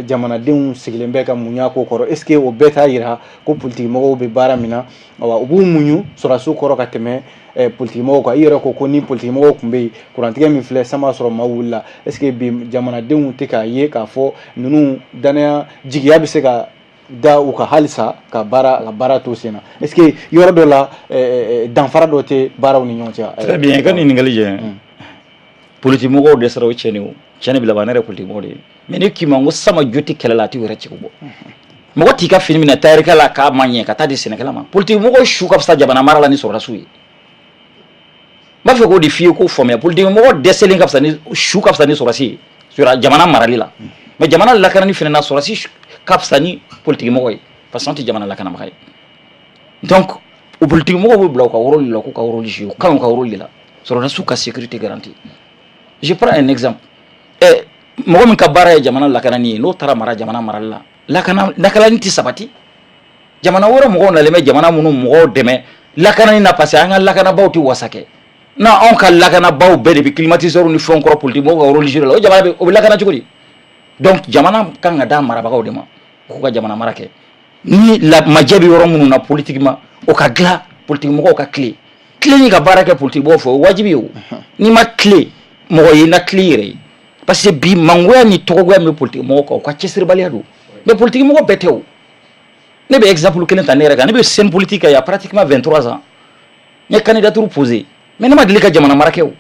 jamanadenw sigilen bɛ ka muɲu a ko kɔrɔ. Est ce que o bɛɛ t'a yira ko politique mɔgɔw bɛ baara min na, awa, u b'u muɲu sɔrɔdasiw kɔrɔ ka tɛmɛ politique mɔgɔw kan? I yɛrɛ ko ko ni politique mɔgɔw tun bɛ yen, kurantigɛ min filɛ, san b'a sɔrɔ maaw wulila. Est ce que bi jamanadenw tɛ k'a ye k'a fɔ ninnu danaya jigiya bɛ se ka da u ka halisa ka baara to sen na? Est ce que yɔrɔ dɔ la danfara dɔ tɛ baaraw ni ɲɔgɔn cɛ? Très bien, i ka nin ɲininkali jɛ. Politique mɔgɔw dɛsɛra, o tiɲɛ o tiɲɛ bɛ laban. Ne yɛrɛ politique mɔgɔ de ye, mais ne k'i ma n ko sama jo tɛ kɛlɛ la, a t'i yɛrɛ ci bɔ. Mɔgɔ t'i ka fini minɛ tailleur la k'a ma ɲɛ ka taa di sɛnɛkɛla ma. Politique mɔgɔw su ka fisa jamana mara la ni sɔrɔdasiw ye. N b'a fɛ k'o de f'i ye k'o faamuya. Politique mɔgɔ dɛsɛlen ka fisa ni su ka fisa ni sɔrɔdasi ye sur jamana marali la, mais jamana lakanani fɛnɛ na, sɔrɔdasi ka fisa ni politique mɔgɔ ye, parce que an tɛ jamana lakanabaga ye. Donc o politique mɔgɔw bɛ bila u ka rôle la, k'u ka rôle jouer, u kan u ka rôle de la, sɔrɔdasiw ka sécurité garantie. Je prends un exemple: mɔgɔ min ka baara ye jamana lakanani ye, n'o taara mara jamana marali la, lakana lakanani tɛ sabati. Jamana wɛrɛ mɔgɔw nalen bɛ jamana minnu mɔgɔw dɛmɛ lakanani na, parce que an ka lakanabaaw tɛ wasa kɛ. Na anw ka lakanabaaw bɛɛ de bɛ climatiseur ni fɛnw kɔrɔ, politique mɔgɔw ka rôle jouer la, o jamana bɛ o bɛ lakana cogo di? Donc jamana kan ka d'a marabagaw de ma, k'u ka jamana mara kɛ. Ni la majɛ bɛ yɔrɔ minnu na politiquement, o ka dilan, politique mɔgɔw ka tile tilen ka baara kɛ politique mɔgɔw fɛ, o wajibi ye. O n'i ma tile mɔgɔ ye, na tile i yɛrɛ ye, parce que bi mangoya ni tɔgɔgoya min bɛ politique mɔgɔw kan, o ka cɛsiribaliya don. Mais politique mɔgɔ bɛɛ tɛ o. Ne bɛ exemple kelen ta ne yɛrɛ kan. Ne bɛ scène politique kan il y a pratiquement 23 ans. N ye candidature posée, mais ne ma deli ka jamana mara kɛ o.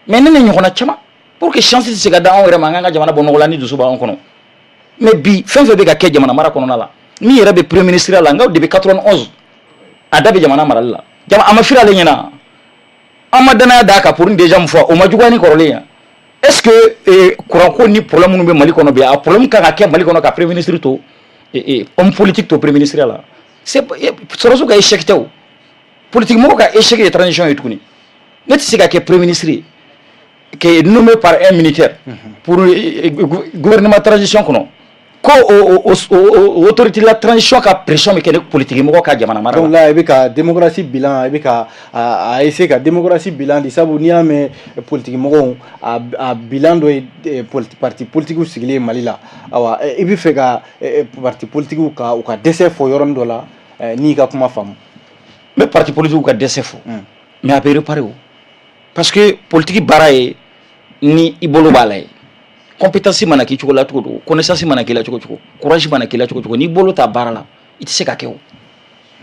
Mais ne ni ɲɔgɔnna caman, pour que chance tɛ se ka da anw yɛrɛ ma, an k'an ka jamana bɔ nɔgɔ la ni dusu b'anw kɔnɔ. Mais bi, fɛn fɛn bɛ ka kɛ jamana mara kɔnɔna la, min yɛrɛ bɛ premier ministre la, n ka depuis 91 a da bɛ jamana marali la, jama a ma firi ale ɲɛna, an ma danaya d'a kan pour une deuxième fois, o ma juguya ni kɔrɔlen ye. Est ce que courant ko ni problème minnu bɛ Mali kɔnɔ bi, a problème kan ka kɛ Mali kɔnɔ ka premier ministre to, homme politique to premier ministre la? C'est sɔrɔdasiw ka échec tɛ o, politique mɔgɔw ka échec ye transition ye tuguni. Ne tɛ se ka kɛ premier ministre ye qui est nommé par un militaire pour gouvernement transition kɔnɔ, ko o autorité la transition ka pression bɛ kɛ ne politique mɔgɔ ka jamana mara la. Donc là, i bɛ ka démocratie bilan, i bɛ ka a essayer ka démocratie bilan di, sabu n'i y'a mɛn politique mɔgɔw a bilan dɔ ye parti politique sigilen Mali la. Awa, i bɛ fɛ ka parti politique ka u ka dɛsɛ fɔ yɔrɔnin dɔ la, n'i ka kuma faamu. N bɛ parti politique ka dɛsɛ fɔ, mais a bɛ réparer o, parce que politique baara ye ni i bolo b'a la ye. Compétence mana k'i cogo la cogo cogo, connaissance mana k'i la cogo cogo, courage mana k'i la cogo cogo, n'i bolo ta baara la, i tɛ se ka kɛ. O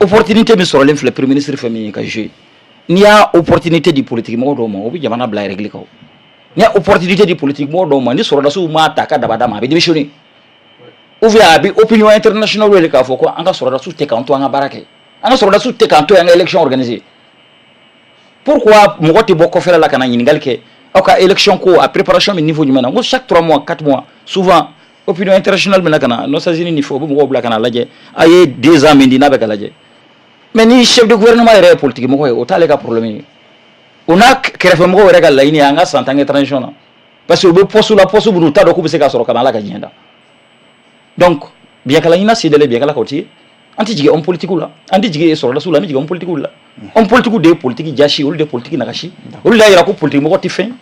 opportunité min sɔrɔlen filɛ premier ministre fɛ min ye ka jouer, n'i y'a opportunité di politique mɔgɔ dɔw ma, o bɛ jamana bila règle kan. N'i y'a opportunité di politique mɔgɔ dɔw ma, ni sɔrɔdasiw m'a ta ka daba d'a ma, a bɛ démissionner, ou bien a bɛ opinion internationale wele k'a fɔ ko an ka sɔrɔdasiw tɛ k'an to an ka baara kɛ, an ka sɔrɔdasiw tɛ k'an to an ka élection organiser. Pourquoi mɔgɔ tɛ bɔ kɔfɛla la ka na ɲininkali kɛ aw ka élection ko a préparation bɛ niveau jumɛn na? N ko chaque 3 mois, 4 mois, souvent opinion internationale bɛna ka na Nations Unies ni fɛn, u bɛ mɔgɔw bila ka na lajɛ. A ye 2 ans min di n'a bɛ ka lajɛ, mais ni chef de gouvernement yɛrɛ ye politique mɔgɔ ye, o t'ale ka problème ye. O n'a kɛrɛfɛmɔgɔw yɛrɛ ka laɲini ye an ka san 10 kɛ transition na, parce que u bɛ poste la, poste minnu u t'a dɔn k'u bɛ se k'a sɔrɔ ka Ala ka diɲɛ da. Donc Biyakala ɲina sen dalen Biyakala kan, o tɛ ye. An tɛ jigin homme politique la, an tɛ jigin sɔrɔdasiw la, an bɛ jigin homme politique la. Homme politique de ye politique jasi, olu de ye politique nagasi, olu de y'a jira ko politique mɔgɔ tɛ fɛn.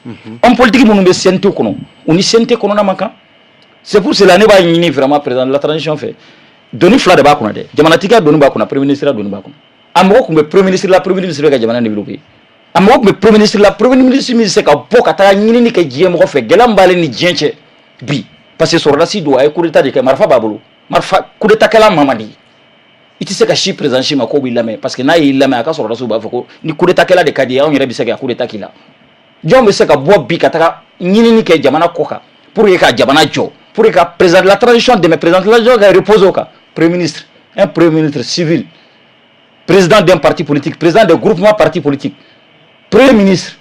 Homme politique minnu bɛ CNT kɔnɔ, u ni CNT kɔnɔna man kan. C'est pour cela ne b'a ɲini vraiment président de la transition fɛ. Doni fila de b'a kunna dɛ: jamanatigiya doni b'a kunna, premier ministre doni b'a kunna. A mɔgɔ tun bɛ premier ministre la, premier ministre bɛ ka jamana développer. A mɔgɔ tun bɛ premier ministre la, premier ministre min bɛ se ka bɔ ka taga ɲinini kɛ diɲɛ mɔgɔ fɛ, gɛlɛya min b'ale ni diɲɛ cɛ bi, parce que sɔrɔdasi don, a ye coup d'état de kɛ, marifa b'a bolo, marifa coup d'état kɛla Mamadi. I tɛ se ka si président si ma k'o b'i lamɛn, parce que n'a y'i lamɛn, a ka sɔrɔdasiw b'a fɔ ko ni coup d'état kɛla de ka di ye, anw yɛrɛ bɛ se ka coup d'état k'i la. Jɔn bɛ se ka bɔ bi ka taga ɲinini kɛ jamana kɔ kan pour que ka jamana jɔ, pour que ka président de la transition dɛmɛ, président de la transition ka reposer o kan? Premier ministre, un premier ministre civil, président d'un parti politique, président d'un groupement parti politique, premier ministre,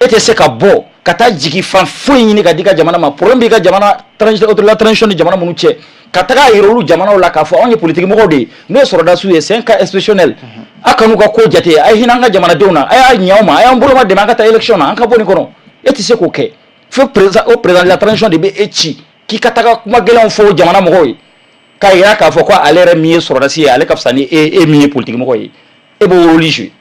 e tɛ se ka bɔ ka taa jigin fan foyi ɲini ka di ka jamana ma? Problème b'i ka jamana transition, la transition ni jamana minnu cɛ, ka taga yira olu jamanaw la k'a fɔ anw ye politique mɔgɔw de ye, n'o ye sɔrɔdasiw ye, c'est un cas exceptionnel, a kan'u ka ko jate, a ye hinɛ an ka jamanadenw na, a y'a ɲɛ aw ma, a y'an boloma dɛmɛ an ka taa élection na, an ka bɔ nin kɔnɔ. E tɛ se k'o kɛ fo président, o président de la transition de bɛ e ci k'i ka taga kuma gɛlɛnw fɔ o jamana mɔgɔw ye, k'a yira k'a fɔ ko ale yɛrɛ min ye sɔrɔdasi ye, ale ka fisa ni e, e min ye politique mɔgɔ ye. E b'o rôle jouer.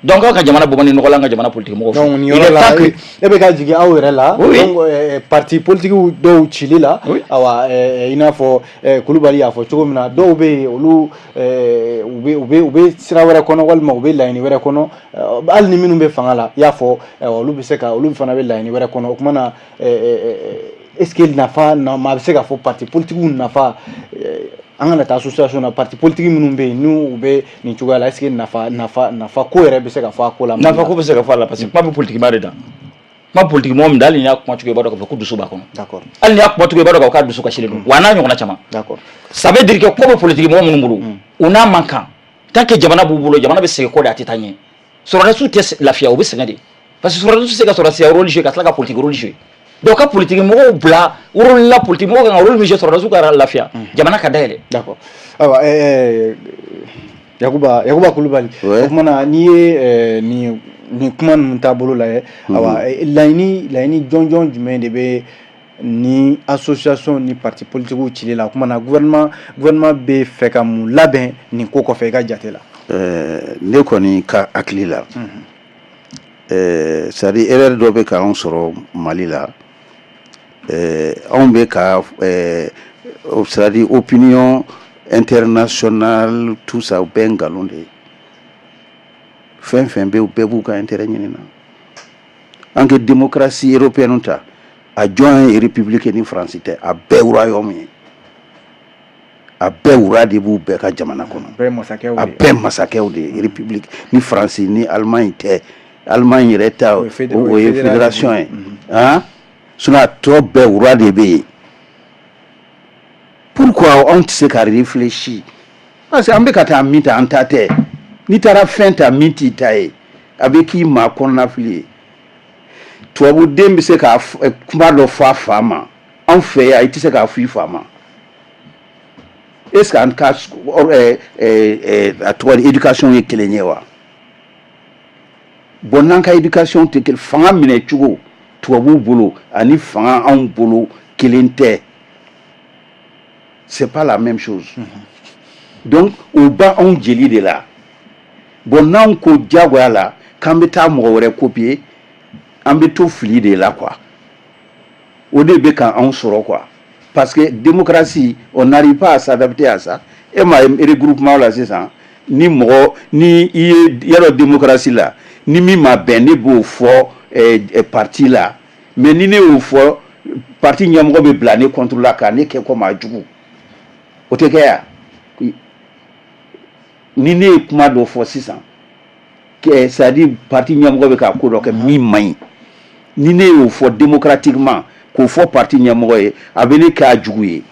Donc aw ka jamana bɔ ni nɔgɔ la, an ka jamana politique mɔgɔw. Donc nin yɔrɔ la, e bɛ ka jigin aw yɛrɛ la. Donc parti politique dɔw cili la, awa, i n'a fɔ Kulubali y'a fɔ cogo min na, dɔw bɛ yen, olu u bɛ sira wɛrɛ kɔnɔ, walima u bɛ laɲini wɛrɛ kɔnɔ. Hali ni minnu bɛ fanga la, i y'a fɔ, olu bɛ se ka, olu fana bɛ laɲini wɛrɛ kɔnɔ. O kuma na, est ce que nafa na, maa bɛ se k'a fɔ parti politique nafa, an kana taa association na, parti politique minnu bɛ yen, n'u bɛ nin cogoya la, est ce que nafa ko yɛrɛ bɛ se ka fɔ a ko la? Nafa ko bɛ se ka fɔ a la, parce que kuma bɛ politique ma de da, kuma politique mɔgɔ min da, hali n'i y'a kuma cogo, i b'a dɔn k'a fɔ ko dusu b'a kɔnɔ. Hali n'i y'a kuma cogo, i b'a dɔn k'a fɔ k'a dusu kasilen don, wa n'a ɲɔgɔnna caman. Ça veut dire que ko bɛ politique mɔgɔ minnu bolo, u n'a man kan. Tant que jamana b'u bolo, jamana bɛ segin kɔ de, a tɛ taa ɲɛ. Sɔrɔdasiw tɛ lafiya, u bɛ sɛgɛn de, parce que sɔrɔdasiw tɛ se ka sɔrɔdasiya rôle jouer ka tila ka politique rôle jouer. Donc ka politique mɔgɔw bila rôle la, politique mɔgɔw kan ka rôle min jouer, sɔrɔdasiw ka lafiya, jamana ka dayɛlɛ. D'accord. Ayiwa, Yakuba Kulubali, o kuma na, n'i ye nin kuma ninnu taabolo lajɛ, awa, laɲini jɔnjɔn jumɛn de bɛ ni association ni parti politique cili la? O kuma na, gouvernement bɛ fɛ ka mun labɛn nin ko kɔfɛ, i ka jate la? Ne kɔni ka hakili la, c'est à dire erreur dɔ bɛ k'anw sɔrɔ Mali la. Anw bɛ ka, c'est à dire opinion internationale, tout ça, o bɛɛ ye nkalon de ye. Fɛn fɛn bɛ yen, bɛɛ b'u ka intérêt ɲini na. An ka démocratie européenne ta, a jɔn ye république ni Faransi tɛ? A bɛɛ royaume ye, a bɛɛ roi de b'u bɛɛ ka jamana kɔnɔ. A bɛɛ masakɛw de ye. République ni Faransi ni Allemagne tɛ, Allemagne yɛrɛ ta, o ye fédération ye han, sinon a tɔ bɛɛ roi de bɛ yen. Pourquoi anw tɛ se ka réfléchir? Parce que an bɛ ka taa min ta, an ta tɛ. N'i taara fɛn ta min t'i ta ye, a bɛ k'i ma kɔnɔnafili ye. Tubabuden bɛ se ka kuma dɔ fɔ a fa ma, anw fɛ yan i tɛ se k'a fɔ i fa ma. Est ce que an ka a tɔgɔ di, éducation ye kelen ye wa? Bon, n'an ka éducation tɛ kelen, fanga minɛ cogo tubabuw bolo ani fanga anw bolo kelen tɛ, c'est pas la même chose. Donc o ba anw jeli de la. Bon, n'anw ko diyagoya la k'an bɛ taa mɔgɔ wɛrɛ copier, an bɛ to fili de la quoi. O de bɛ ka anw sɔrɔ quoi, parce que démocratie, on n'arrive pas à s'adapter à ça. E ma ye regroupement la sisan, ni mɔgɔ ni i ye yɔrɔ démocratie la, ni min ma bɛn, ne b'o fɔ parti la, mais ni ne y'o fɔ Parti ɲɛmɔgɔ bɛ bila ne contre la ka ne kɛ comme a jugu. O tɛ kɛ yan. Ni ne ye kuma dɔ fɔ sisan, c'est à dire parti ɲɛmɔgɔ bɛ ka ko dɔ kɛ min man ɲi, ni ne y'o fɔ démocratiquement, k'o fɔ parti ɲɛmɔgɔ ye, a bɛ ne kɛ a jugu ye,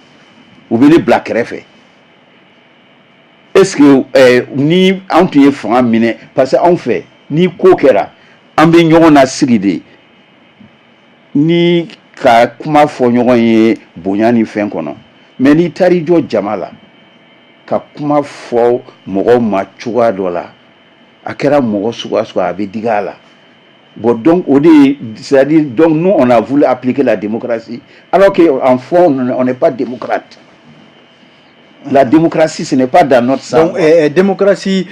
u bɛ ne bila kɛrɛfɛ. Est ce que ni anw tun ye fanga minɛ, parce que anw fɛ, ni ko kɛra, an bɛ ɲɔgɔn na sigi de ni ka kuma fɔ ɲɔgɔn ye bonya ni fɛn kɔnɔ. Mais n'i taar'i jɔ jama la ka kuma fɔ mɔgɔw ma cogoya dɔ la, a kɛra mɔgɔ suguya suguya, a bɛ digi a la. Bon, donc o de ye, c'est-à-dire, donc nous, on a voulu appliquer la démocratie alors que en fond, on n'est pas démocrate. La démocratie, ce n'est pas dans notre sang. Donc, démocratie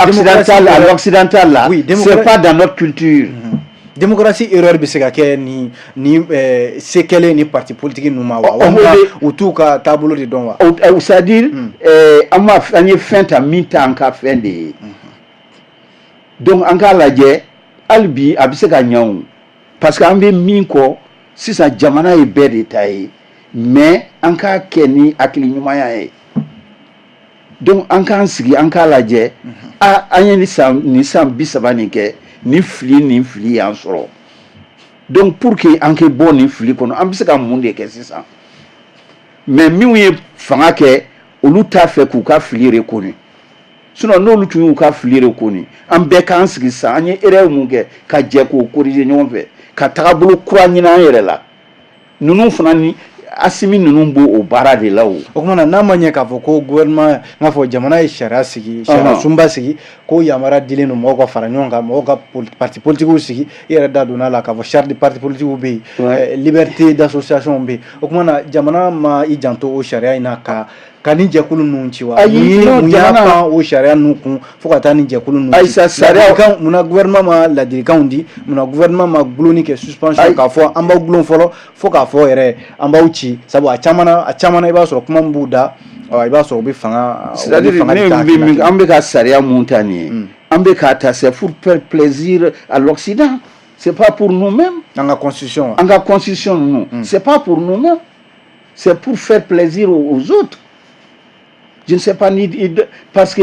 occidentale, à l'occidental là, oui, c'est pas dans notre culture. Démocratie erreur bɛ se ka kɛ ni se kɛlen ni parti politique ninnu ma wa, walima u t'u ka taabolo de dɔn wa? C'est-à-dire, an ma, an ye fɛn ta min t'an ka fɛn de ye. Donc an k'a lajɛ hali bi, a bɛ se ka ɲɛ o, parce que an bɛ min kɔ sisan, jamana ye bɛɛ de ta ye, mais an k'a kɛ ni hakili ɲumanya ye. Donc an k'an sigi, an k'a lajɛ, a an ye nin san 30 nin kɛ, nin fili, nin fili y'an sɔrɔ. Donc pour que an kɛ bɔ nin fili kɔnɔ, an bɛ se ka mun de kɛ sisan? Mais minnu ye fanga kɛ, olu t'a fɛ k'u ka fili reconnu. Sinon n'olu tun y'u ka fili reconnu, an bɛɛ k'an sigi sisan, an ye erreur mun kɛ, ka jɛ k'o corriger ɲɔgɔn fɛ, ka tagabolo kura ɲini an yɛrɛ la. Ninnu fana ni Asimi ninnu b'o o baara de la o. O kumana, n'a ma ɲɛ k'a fɔ ko gouvernement, n k'a fɔ jamana ye sariya sigi, sariya sunba sigi, ko yamaruya dilen don mɔgɔw ka fara ɲɔgɔn kan, mɔgɔw ka parti politique sigi, i yɛrɛ da donna a la k'a fɔ charte de parti politique bɛ yen, liberté d'association bɛ yen. O kumana, jamana ma i janto o sariya in na ka ni jɛkulu ninnu ci wa? Ayi. Mun y'a pan o sariya ninnu kun fo ka taa ni jɛkulu ninnu ci? Ayisa, sariya Munna gouvernement ma ladilikanw di? Munna gouvernement ma gulonni kɛ, suspension, k'a fɔ an b'aw gulon fɔlɔ, fo k'a fɔ yɛrɛ an b'aw ci? Sabu a caman na, i b'a sɔrɔ kuma min b'u da, i b'a sɔrɔ u bɛ fanga. C'est à dire, ne bɛ min, an bɛ ka sariya mun ta nin ye, an bɛ k'a ta, c'est pour faire plaisir à l'Occident, c'est pas pour nous-mêmes. An ka constitution. An ka constitution ninnu, c'est pas pour nous-mêmes, c'est pour faire plaisir aux autres. Je ne sais pas ni, parce que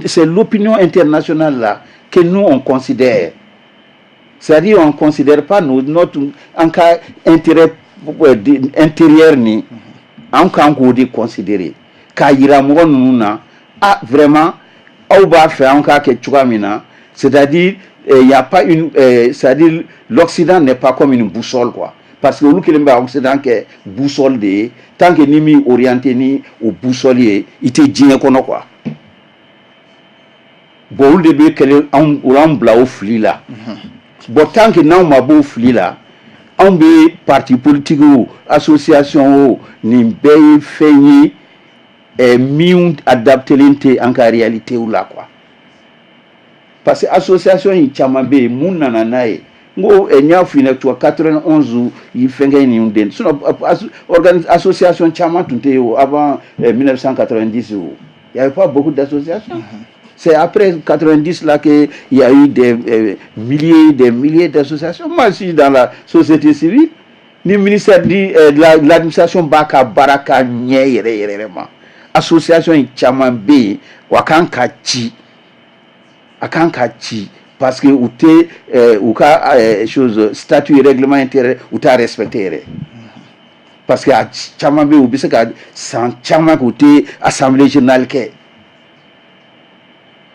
c'est l'opinion internationale là que nous, on considère. C'est-à-dire, on ne considère pas notre en cas intérêt intérieur ni an kan k'o de considérer k'a yira mɔgɔ ninnu na, ah, vraiment, aw b'a fɛ an k'a kɛ cogoya min na, c'est-à-dire il y a pas une c'est-à-dire l'Occident n'est pas comme une boussole, quoi, parce que olu kelen bɛ Occident kɛ boussole de ye. Tant que ni min orienté ni o boussole ye, i tɛ diɲɛ kɔnɔ, quoi. Bon, olu de bɛ kɛlɛ anw, o y'an bila o fili la. Bon, tant que n'anw ma bɔ o fili la, anw bɛ parti politique o, association o, nin bɛɛ ye fɛn ye min adaptelen tɛ an ka réalité la, quoi, parce que association in caman bɛ yen, mun nana n'a ye? N ko n y'a f'i ɲɛna cogo 91 yi fɛnkɛ ninnu den. Sinon association caman tun tɛ yen o avant 1990 o, il y avait pas beaucoup d'associations. C'est après 90 là qu'il y a eu des milliers, des milliers d'associations. Moi, je suis dans la société civile. Ni ministère de l'administration b'a ka baara ka ɲɛ yɛrɛ yɛrɛ yɛrɛ ma, association in caman bɛ yen wa kan ka ci, a kan ka ci, parce que u tɛ u ka chose, statut, règlement intérieur, u t'a respecté yɛrɛ, parce que a caman bɛ yen, u bɛ se ka san caman kɛ, u tɛ assemblée générale kɛ.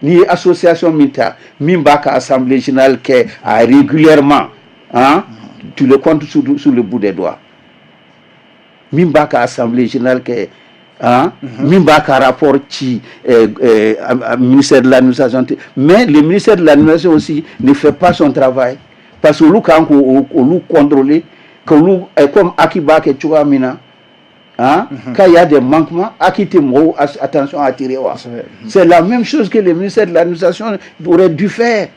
N'i ye association min ta min b'a ka assemblée générale kɛ a régulièrement, hein, tu le comptes sur le bout des doigts. Min b'a ka assemblée générale kɛ, hein, min b'a ka rapport ci ministère de l'administration. Mais le ministère de l'administration aussi ne fait pas son travail, parce que olu kan k'o olu contrôler, k'olu comme HAC b'a kɛ cogoya min na, hein, quand il y a des manquements, HAC tɛ mɔgɔw attention attirer wa? C'est la même chose que le ministère de l'administration aurait dû faire,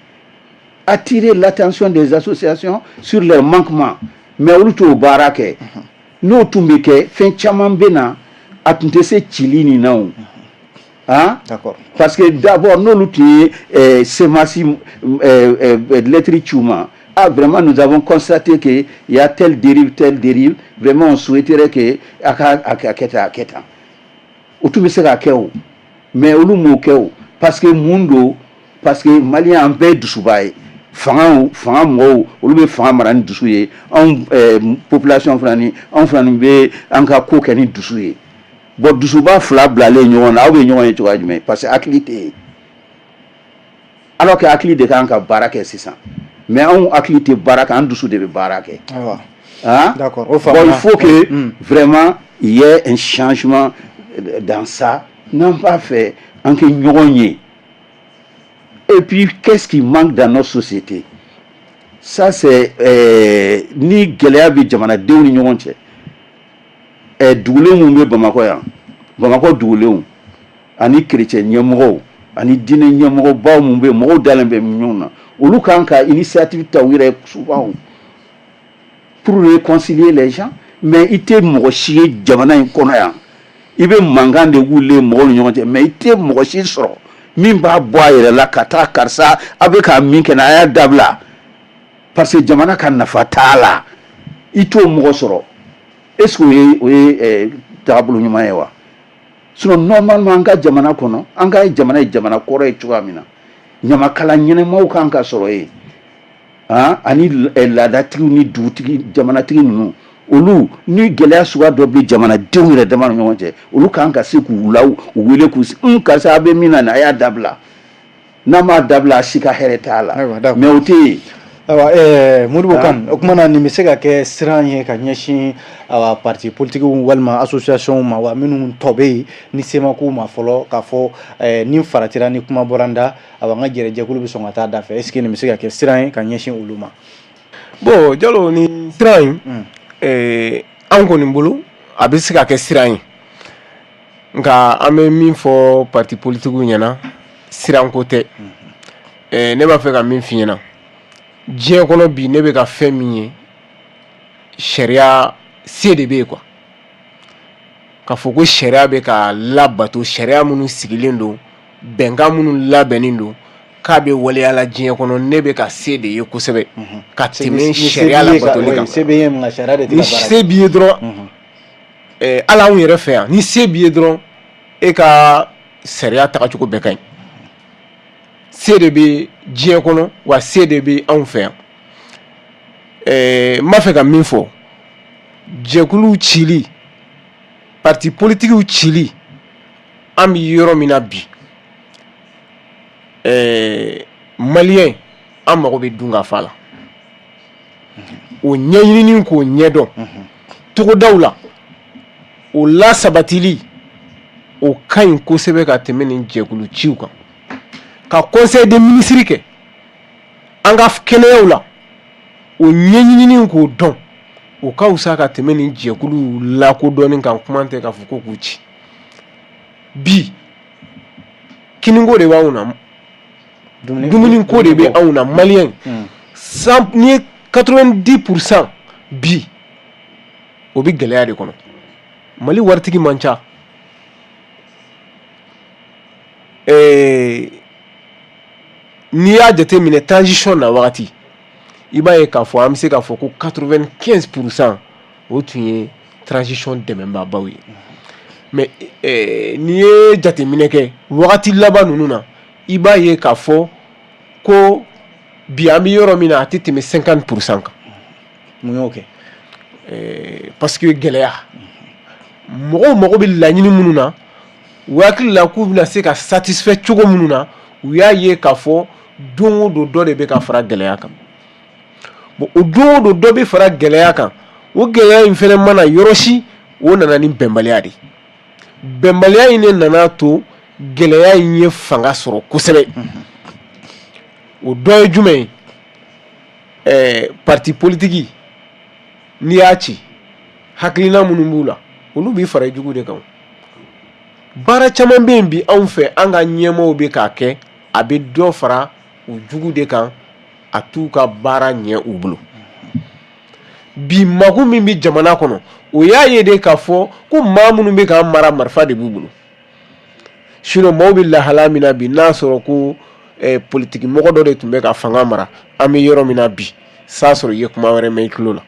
attirer l'attention des associations sur leurs manquements. Mais olu t'o baara kɛ. N'o tun bɛ kɛ, fɛn caman bɛ na, a tun tɛ se cili nin na o, hein. Parce que d'abord, n'olu tun ye CEMAS lettre ci u ma. Ah, vraiment, nous avons constaté que il y a telle dérive, telle dérive, vraiment on souhaiterait que a ka a kɛ tan, a kɛ tan. O tun bɛ se ka kɛ o, mais olu m'o kɛ o, parce que mun don? Parce que malien an bɛɛ ye dusuba ye. Fanga fanga mɔgɔw, olu bɛ fanga mara ni dusu ye. Anw population fana ni anw fana bɛ an ka ko kɛ ni dusu ye. Bon, dusuba fila bilalen ɲɔgɔn na, aw bɛ ɲɔgɔn ye cogoya jumɛn? Parce que hakili tɛ yen, alors que hakili de kan ka baara kɛ sisan. Mais anw hakili tɛ baara kɛ, an dusu de bɛ baara kɛ. Hein? D'accord. Bon, il faut que vraiment il y ait un changement dans ça. N'an b'a fɛ an kɛ ɲɔgɔn ye. Et puis, qu'est-ce qui manque dans notre société? Ça, c'est ni gɛlɛya bɛ jamanadenw ni ɲɔgɔn cɛ. Dugulenw minnu bɛ Bamakɔ yan, Bamakɔ dugulenw ani chrétien ɲɛmɔgɔw ani diinɛ ɲɛmɔgɔbaw minnu bɛ yen, mɔgɔw dalen bɛ ɲɔgɔn na, olu kan ka initiative ta u yɛrɛ ye souvent pour réconcilier les gens. Mais i tɛ mɔgɔ si ye jamana in kɔnɔ yan, i bɛ mankan de wuli mɔgɔw ni ɲɔgɔn cɛ, mais i tɛ mɔgɔ si sɔrɔ min b'a bɔ a yɛrɛ la ka taa: karisa, a bɛ ka min kɛ, a y'a dabila, parce que jamana ka nafa t'a la. I t'o mɔgɔ sɔrɔ. Est ce que o ye taabolo ɲuman ye wa? Sinon, normalement, an ka jamana kɔnɔ, an ka jamana ye jamana kɔrɔ ye cogoya min na, ɲamakala ɲɛnɛmaw kan ka sɔrɔ yen, han, ani laadatigiw ni dugutigi, jamanatigi ninnu. Olu ni gɛlɛya suguya dɔ bɛ jamanadenw yɛrɛ dama ni ɲɔgɔn cɛ, olu kan ka se k'u la u wele k'u un karisa, a bɛ min na nin, a y'a dabila. N'a m'a dabila, a si ka hɛrɛ t'a la. Mais o tɛ yen. Ayiwa, Modibo Kane, o kuma na, nin bɛ se ka kɛ siran ye ka ɲɛsin, awa, parti politique walima association ma wa, minnu tɔ bɛ yen ni se ma k'u ma fɔlɔ, k'a fɔ ni faratira, ni kuma bɔra n da, awa, n ka jɛrɛjɛkulu bɛ sɔn ka taa da fɛ. Est ce que nin bɛ se ka kɛ siran ye ka ɲɛsin olu ma? Bon, Jalo, nin siran in, anw kɔni bolo, a bɛ se ka kɛ siran ye. Nka an bɛ min fɔ parti politique ɲɛna, siranko tɛ. Ne b'a fɛ ka min f'i ɲɛna, diɲɛ kɔnɔ bi, ne bɛ ka fɛn min ye, sariya se de bɛ yen quoi. Ka fɔ ko sariya bɛ ka labato, sariya minnu sigilen don, bɛnkan minnu labɛnnen don, k'a bɛ waleyala diɲɛ kɔnɔ, ne bɛ ka se de ye kosɛbɛ ka tɛmɛ sariya labatoli kan. Se bɛ ye, nka sariya de tɛ Ni ka baara kɛ. se b'i ye dɔrɔn, hali anw yɛrɛ fɛ yan, ni se b'i ye dɔrɔn, e ka sariya tagacogo bɛɛ ka ɲi. Se de bɛ diɲɛ kɔnɔ wa, se de bɛ anw fɛ yan. N b'a fɛ ka min fɔ, jɛkuluw cili, parti politikiw cili, an bɛ yɔrɔ min na bi, malien, an mago bɛ dunkafa la. O ɲɛɲinini k'o ɲɛdɔn togodaw la, o lasabatili, o ka ɲi kosɛbɛ ka tɛmɛ nin jɛkulu ciw kan. Ka conseil des ministres kɛ an ka kɛnɛyaw la, o ɲɛɲinini k'o dɔn, o ka fisa ka tɛmɛ nin jɛkulu lakodɔnni kan. Kuma tɛ k'a fɔ ko k'u ci. Bi, kiniko de b'anw na, dumuniko de bɛ anw na. Malien, n'i ye 90% bi, o bɛ gɛlɛya de kɔnɔ. Mali waritigi man ca. N'i y'a jateminɛ transition na wagati, i b'a ye k'a fɔ an bɛ se k'a fɔ ko 95%, o tun ye transition dɛmɛbaabaw ye. Mais n'i ye jateminɛ kɛ wagati laban ninnu na, i b'a ye k'a fɔ ko bi, an bɛ yɔrɔ min na, a tɛ tɛmɛ 50% kan. Mun y'o kɛ? Parce que gɛlɛya, mɔgɔw mago bɛ laɲini minnu na, u hakili la k'u bɛna se ka satisfait cogo minnu na, u y'a ye k'a fɔ don o don, dɔ de bɛ ka fara gɛlɛya kan. Bon, o don o don dɔ bɛ fara gɛlɛya kan, o gɛlɛya in fɛnɛ mana yɔrɔ si, o nana ni bɛnbaliya de ye. Bɛnbaliya in de nana to gɛlɛya in ye fanga sɔrɔ kosɛbɛ. O dɔ ye jumɛn ye? Parti politique, n'i y'a ci, hakilina minnu b'u la, olu b'i fara i jugu de kan. Baara caman bɛ yen bi anw fɛ, an ka ɲɛmaaw bɛ k'a kɛ, a bɛ dɔ fara u jugu de kan, a t'u ka baara ɲɛ u bolo. Bi, mako min bɛ jamana kɔnɔ, o y'a ye de k'a fɔ ko maa minnu bɛ k'an mara, marifa de b'u bolo. Sinon, maaw bɛ lahala min na bi, n'a sɔrɔ ko politiki mɔgɔ dɔ de tun bɛ ka fanga mara, an bɛ yɔrɔ min na bi, s'a sɔrɔ i ye kuma wɛrɛ mɛn i tulo la.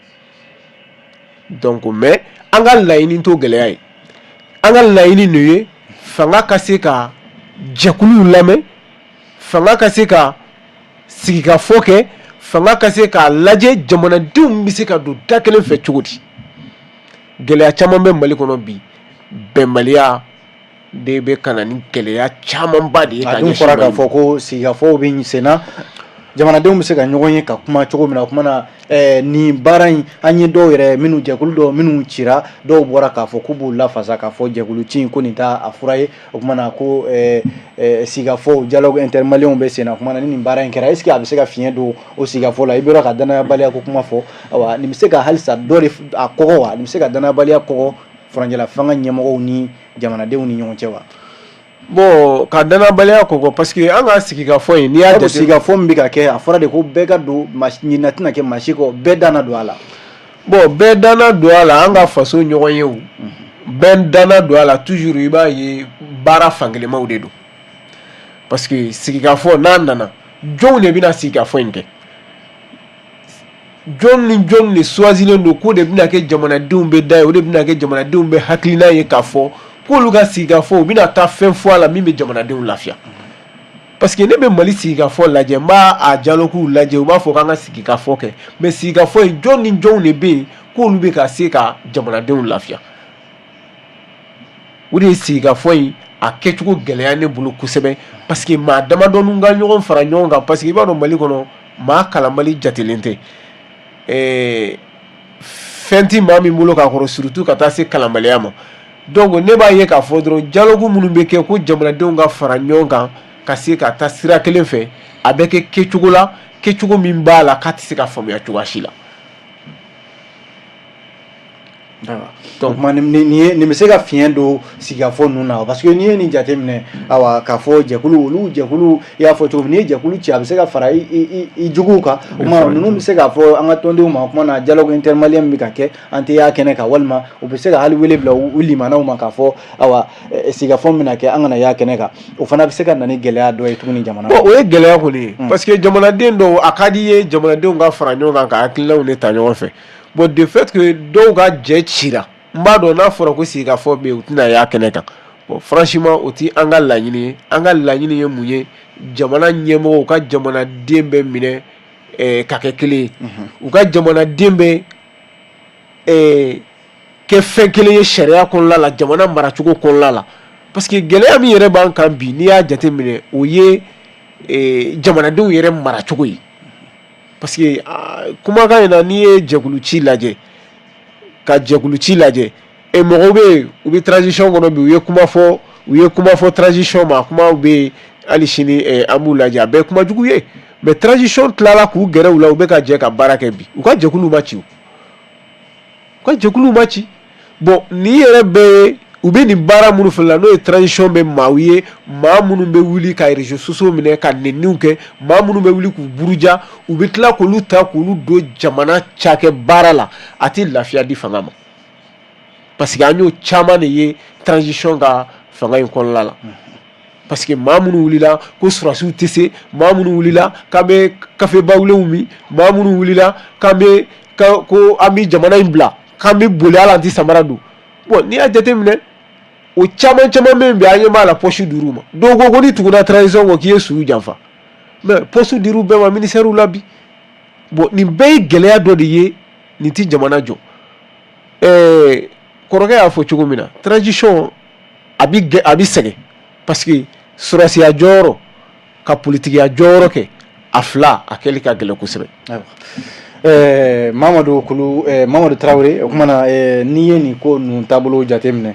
Donc mais an ka laɲini t'o gɛlɛya ye. An ka laɲini de ye fanga ka se ka jɛkuluw lamɛn, fanga ka se ka sigikafɔ kɛ, fanga ka se k'a lajɛ jamanadenw bɛ se ka don da kelen fɛ cogo di. Gɛlɛya caman bɛ Mali kɔnɔ bi, bɛnbaliya de bɛ ka na ni gɛlɛya camanba de ye. A dun fɔra k'a fɔ ko sigikafɔw bɛ sen na, jamanadenw bɛ se ka ɲɔgɔn ye ka kuma cogo min na. O kuma na, nin baara in, an ye dɔw yɛrɛ minnu, jɛkulu dɔw minnu cira, dɔw bɔra k'a fɔ k'u b'u lafasa k'a fɔ jɛkulu ci in ko nin t'a fura ye. O kuma na, ko sigikafɔw, dialogue intermalien bɛ sen na. O kuma na, ni nin baara in kɛra, est ce que a bɛ se ka fiɲɛ don o sigikafɔ la? I bɔra ka danayabaliya ko kuma fɔ. Ayiwa, nin bɛ se ka halisa dɔ de a kɔgɔ wa? Nin bɛ se ka danayabaliya kɔgɔ furancɛla fanga ɲɛmɔgɔw ni jamanadenw ni ɲɔgɔn cɛ wa? Bon, ka danayabaliya kɔgɔ, parce que an ka sigikafɔ in, n'i y'a jate, sigikafɔ min bɛ ka kɛ, a fɔra de ko bɛɛ ka don, ɲinɛ tɛna kɛ maa si kɔ, bɛɛ danna don a la. Bon, bɛɛ danna don a la, an ka faso ɲɔgɔn ye, o bɛɛ danna don a la. Toujours i b'a ye baara fankelenmaw de don, parce que sigikafɔ n'a nana, jɔnw de bɛna sigikafɔ in kɛ? Jɔn ni jɔn de choisilen don k'o de bɛna kɛ jamanadenw bɛ da ye, o de bɛna kɛ jamanadenw bɛ hakilina ye k'a fɔ k'olu ka sigikafɔ, u bɛna taa fɛn fɔ a la min bɛ jamanadenw lafiya? Parce que ne bɛ Mali sigikafɔ lajɛ, n b'a a dialoguew lajɛ, u b'a fɔ k'an ka sigikafɔ kɛ, mais sigikafɔ in, jɔn ni jɔnw de bɛ yen k'olu bɛ ka se ka jamanadenw lafiya? O de ye sigikafɔ in a kɛcogo gɛlɛya ne bolo kosɛbɛ, parce que maa damadɔnin ka ɲɔgɔn fara ɲɔgɔn kan, parce que i b'a dɔn, Mali kɔnɔ, maa kalanbali jatelen tɛ, fɛn tɛ maa min bolo k'a kɔrɔ, surtout ka taa se kalanbaliya ma. Donc ne b'a ye k'a fɔ dɔrɔn, dialogue minnu bɛ kɛ ko jamanadenw ka fara ɲɔgɔn kan ka se ka taa sira kelen fɛ, a bɛ kɛ kɛcogo la, kɛcogo min b'a la k'a tɛ se ka faamuya cogoya si la. Donc nin bɛ se ka fiɲɛ don sigikafɔ ninnu na, parce que n'i ye nin jateminɛ, awa, k'a fɔ jɛkulu, olu jɛkulu, i y'a fɔ cogo min, n'i ye jɛkulu ci, a bɛ se ka fara i juguw kan. O kuma ninnu bɛ se k'a fɔ an ka tɔndenw ma, o kuma na, dialogue intermalien min bɛ ka kɛ, an tɛ y'a kɛnɛ kan, walima u bɛ se ka hali wele bila u limanaw ma k'a fɔ, awa, sigikafɔ min bɛna kɛ, an kana y'a kɛnɛ kan. O fana bɛ se ka na ni gɛlɛya dɔ ye tuguni jamana kɔnɔ. O ye gɛlɛya kɔni ye, parce que jamanaden dɔw, a ka di i ye jamanadenw ka fara ɲɔgɔn kan ka hakilinaw de ta ɲɔgɔn fɛ. Bon, de fait que dɔw ka jɛ cira, n b'a dɔn n'a fɔra ko sigikafɔ bɛ yen, u tɛna y'a kɛnɛ kan. Bon, franchement, o tɛ an ka laɲini ye. An ka laɲini ye mun ye? Jamana ɲɛmɔgɔw ka jamanaden bɛɛ minɛ ka kɛ kelen ye, u ka jamanaden bɛɛ kɛ fɛn kelen ye sariya kɔnɔna la, jamana maracogo kɔnɔna la, parce que gɛlɛya min yɛrɛ b'an kan bi, n'i y'a jateminɛ, o ye jamanadenw yɛrɛ maracogo ye. Parce que kumakan in na, n'i ye jɛkulu ci lajɛ, ka jɛkulu ci lajɛ, e mɔgɔw bɛ yen, u bɛ transition kɔnɔ bi, u ye kuma fɔ transition ma, kumaw bɛ yen hali sini, an b'u lajɛ, a bɛɛ ye kuma jugu ye. Mais transition tilala k'u gɛrɛ u la, u bɛ ka jɛ ka baara kɛ bi. U ka jɛkuluw ma ci, u ka jɛkuluw ma ci. Bon, nin yɛrɛ bɛɛ ye, u bɛ nin baara minnu fana la, n'o ye transition bɛ maaw ye, maa minnu bɛ wuli ka réseaux sociaux minɛ ka nɛniw kɛ, maa minnu bɛ wuli k'u buruja, u bɛ tila k'olu ta k'olu don jamana cakɛ baara la, a tɛ lafiya di fanga ma, parce que an y'o caman de ye transition ka fanga in kɔnɔna la. Parce que maa minnu wulila ko sɔrɔdasiw tɛ se, maa minnu wulila k'an bɛ kafe bawulenw min, maa minnu wulila k'an bɛ ko an bɛ jamana in bila, k'an bɛ boli, hali an tɛ samara don. Bon, n'i y'a jateminɛ, o caman caman bɛ yen bi, an ɲɛ b'a la, poste dir'u ma. Dɔw ko ko n'i tuguna transition kɔ, k'i ye su janfa, mais poste dir'u bɛɛ ma ministère la bi. Bon, nin bɛɛ ye gɛlɛya dɔ de ye, nin tɛ jamana jɔ. Kɔrɔkɛ y'a fɔ cogo min na, transition a bɛ sɛgɛn, parce que sɔrɔdasiya jɔyɔrɔ ka politigiya jɔyɔrɔ kɛ, a fila a kɛli ka gɛlɛn kosɛbɛ. Mamadu Kulu, Mamadu Tarawele, o kuma na, n'i ye nin ko ninnu taabolo jateminɛ,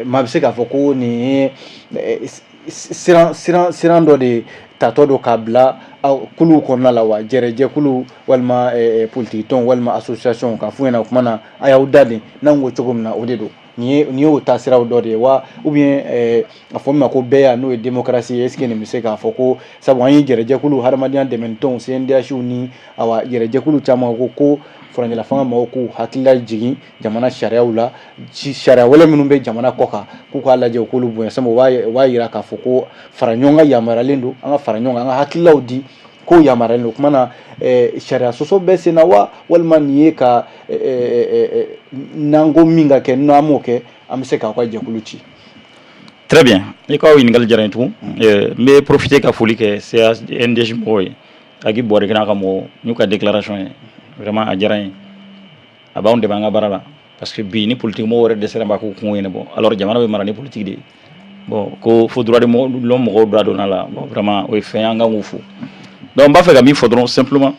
maa bɛ se k'a fɔ ko nin ye siran dɔ de tatɔ don k'a bila kuluw kɔnɔna la wa, jɛrɛjɛkulu walima politiki tɔn walima association, k'a f'u ɲɛna, o kuma na, a y'aw da de n'an ko cogo min na, o de don. Nin y'o taasiraw dɔ de ye wa? Ou bien a fɔ min ma ko bɛɛya, n'o ye démocratie ye, est ce que nin bɛ se k'a fɔ ko sabu an ye jɛrɛjɛkulu, hadamadenya dɛmɛtɔnw, CNDH ni awa jɛrɛjɛkulu caman ko furancɛla fanga mɔgɔw k'u hakilila jigin jamana sariyaw la, sariya wɛrɛ minnu bɛ jamana kɔ kan, k'u k'a lajɛ, u k'olu bonya, sabu o b'a yira k'a fɔ ko fara ɲɔgɔn kan yamaruyalen don, an ka fara ɲɔgɔn kan, an ka hakililaw di. Ko yamaruyalen don. O kuma na, sariya sɔsɔ bɛ sen na wa, walima nin ye ka n'an ko min ka kɛ, n'an m'o kɛ, an bɛ se k'aw ka jɛkulu ci? Très bien, i ka o ɲininkali diyara n ye tugun. N bɛ profiter ka foli kɛ CNDH mɔgɔw ye, Agi Buwari n'a ka mɔgɔw n'u ka déclaration ye. Vraiment, a diyara n ye, a b'anw dɛmɛ an ka baara la, parce que bi ni politique mɔgɔw yɛrɛ dɛsɛra b'a k'u kungo ɲɛnabɔ, alors jamana bɛ mara ni politique de ye. Bon, ko fo droit de l'homme mɔgɔw da donna la. Bon, vraiment, o ye fɛn ye an kan k'u fo. Donc n b'a fɛ ka min fɔ dɔrɔn simplement,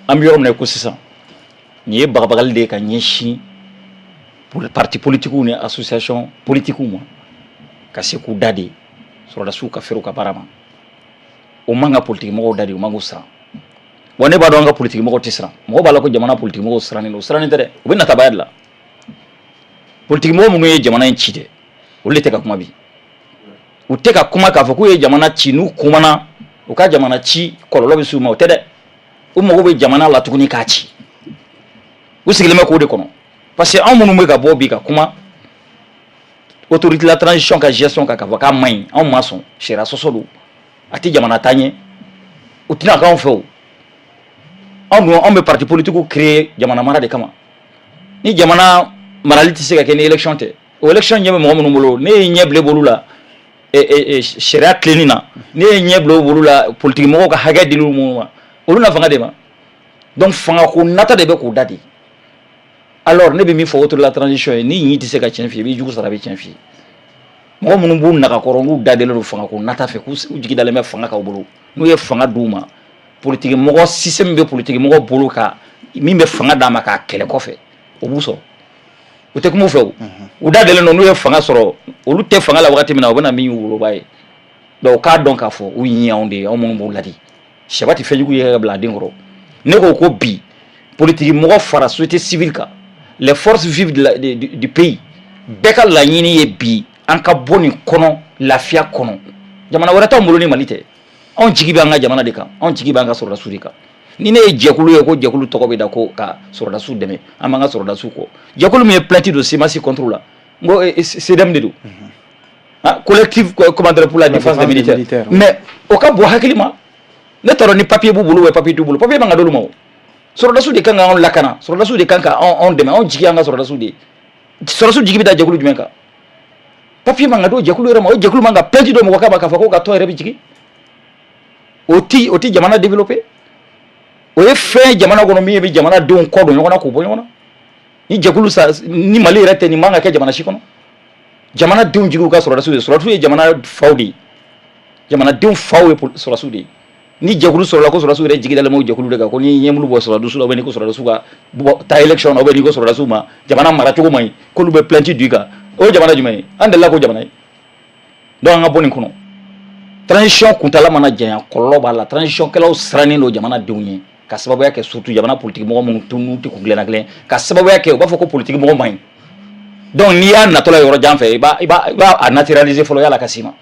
an bɛ yɔrɔ min na i ko sisan, nin ye bagabagali de ye ka ɲɛsin parti politiques ni association politiques ma, ka se k'u da de sɔrɔdasiw ka fɛrɛ u ka baara ma. O man ka politique mɔgɔw da de, o man k'u siran. Wa ne b'a dɔn an ka politique mɔgɔw tɛ siran. Mɔgɔ b'a la ko jamana politique mɔgɔw sirannen don. O sirannen tɛ dɛ, u bɛ natabaya de la. Politique mɔgɔ minnu ye jamana in ci dɛ, olu de tɛ ka kuma bi. U tɛ ka kuma k'a fɔ k'u ye jamana ci. N'u kumana, u ka jamana ci kɔlɔlɔ bɛ s'u ma. O tɛ dɛ, u mago bɛ jamana la tuguni k'a ci. U sigilen bɛ k'o de kɔnɔ, parce que anw minnu bɛ ka bɔ bi ka kuma autorité la transition ka gestion kan, k'a fɔ k'a man ɲi, anw ma sɔn, sariya sɔsɔ don, a tɛ jamana taa ɲɛ, u tɛna k'anw fɛ. O anw dun, anw bɛ parti politique créer jamana mara de kama. Ni jamana marali tɛ se ka kɛ ni élection tɛ, o élection ɲɛ bɛ mɔgɔ minnu bolo, ne ye ɲɛ bilen b'olu la sariya tilenni na, ne ye ɲɛ bila olu la, politique mɔgɔw ka hakɛ dili minnu ma, olu na fanga de ma. Donc fangako nata de bɛ k'u da de. Alors ne bɛ min fɔ autorité la transition ye, ni ɲi tɛ se ka tiɲɛ f'i ye, i b'i jugu sara, a bɛ tiɲɛ f'i ye. Mɔgɔ minnu b'u nagakɔrɔ, n'u da delen don fangako nata fɛ, k'u jigi dalen bɛ fanga k'aw bolo, n'u ye fanga d'u ma, politique mɔgɔ système bɛ politique mɔgɔ bolo ka min bɛ fanga d'a ma k'a kɛlɛ kɔfɛ, o b'u sɔrɔ, u tɛ kuma u fɛ. O u da delen don, n'u ye fanga sɔrɔ, olu tɛ fanga la wagati min na, u bɛna min y'u woloba ye. Donc u k'a dɔn k'a fɔ u ɲi anw de ye, anw minnu b'u ladi. Sɛba tɛ fɛnjugu ye ka bila a den kɔrɔ. Ne ko ko bi politique mɔgɔ fara société civile kan, les forces vives du pays, bɛɛ ka laɲini ye bi an ka bɔ nin kɔnɔ lafiya kɔnɔ. Jamana wɛrɛ t'anw bolo ni Mali tɛ. Anw jigi bɛ an ka jamana de kan, anw jigi bɛ an ka sɔrɔdasiw de kan. Ni ne ye jɛkulu ye ko jɛkulu tɔgɔ bɛ da ko ka sɔrɔdasiw dɛmɛ, an b'an ka sɔrɔdasiw kɔ. Jɛkulu min ye plainte don CMAS contre la, n ko CDM de don, ah, collectif, comment dire, pour la défense des militaires. Mais o ka bon hakili ma. Ne t'a dɔn ni papier b'u bolo ou papier t'u bolo. Papier man ka d'olu ma. O sɔrɔdasiw de kan k'anw lakana, sɔrɔdasiw de kan ka anw dɛmɛ. Anw jigi y'an ka sɔrɔdasiw de ye. Sɔrɔdasiw jigi bɛ da jɛkulu jumɛn kan? Papier man ka d'o jɛkulu yɛrɛ ma. O jɛkulu man ka plainte don mɔgɔ kama k'a fɔ ko ka tɔn yɛrɛ bɛ jigin. O ti jamana développer. O ye fɛn jamana kɔnɔ min bɛ jamanadenw kɔ don ɲɔgɔn na, k'u bɔ ɲɔgɔn na. Ni jɛkulu sa ni Mali yɛrɛ tɛ, nin man ka kɛ jamana si kɔnɔ. Jamanadenw jigiw ka sɔrɔdasiw ye. Sɔrɔdasiw ye jamana faw de ye, jamanadenw faw ye sɔrɔdasiw de ye. Ni jɛkulu sɔrɔla ko sɔrɔdasiw yɛrɛ jigi dalen b'o jɛkulu de kan, ko ni ɲɛmulu bɔ sɔrɔdasiw la, ou bien ni ko sɔrɔdasiw ka taa élection na, ou bien ni ko sɔrɔdasiw ma jamana maracogo man ɲi, k'olu bɛ plainte don i kan, o ye jamana jumɛn ye? An delila k'o jamana ye. Donc an ka bɔ nin kɔnɔ. Transition kuntala mana janya, kɔlɔlɔ b'a la. Transition kɛlaw sirannen don jamanadenw ye, ka sababuya kɛ surtout jamana politique mɔgɔ minnu n'u tɛ kun tilenna kelen, ka sababuya kɛ u b'a fɔ ko politique mɔgɔ man ɲi. Donc n'i y'a natɔla yɔrɔ jan fɛ, i b'a a naturaliser fɔlɔ yala ka s'i ma.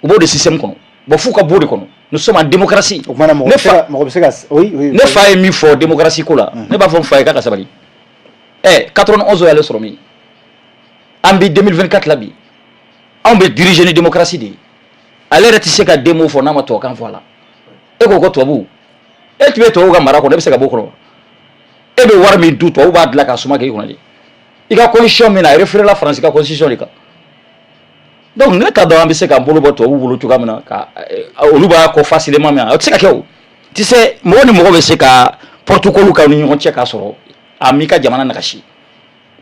U b'o de système kɔnɔ. Bon, f'u ka b'o de kɔnɔ. Nous sommes en démocratie. O kumana mɔgɔ Ne bɛ se fa ka, mɔgɔ bɛ se ka, oui. Ne fa ye min fɔ démocratie ko la, ne b'a fɔ n fa ye k'a ka sabali. Ɛ, 91 y'ale sɔrɔ min, an bi 2024 la bi, anw bɛ diriger ni démocratie de ye. Ale yɛrɛ tɛ se ka den fɔ n'a ma tubabukan fɔ a la. E ko ko tubabu, e tun bɛ tubabu ka mara kɔnɔ, e bɛ se ka bɔ o kɔnɔ wa? E bɛ wari min dun, tubabu b'a dilan k'a suma kɛ i kunna de. I ka constitution min na, a référé la Faransi ka constitution de kan. Donc ne t'a dɔn an bɛ se k'an bolo bɔ tubabu bolo cogoya min na ka olu b'a kɔ facilement min, o tɛ se ka kɛ. O tu sais, mɔgɔ ni mɔgɔ bɛ se ka protocole k'aw ni ɲɔgɔn cɛ k'a sɔrɔ a m'i ka jamana nagasi.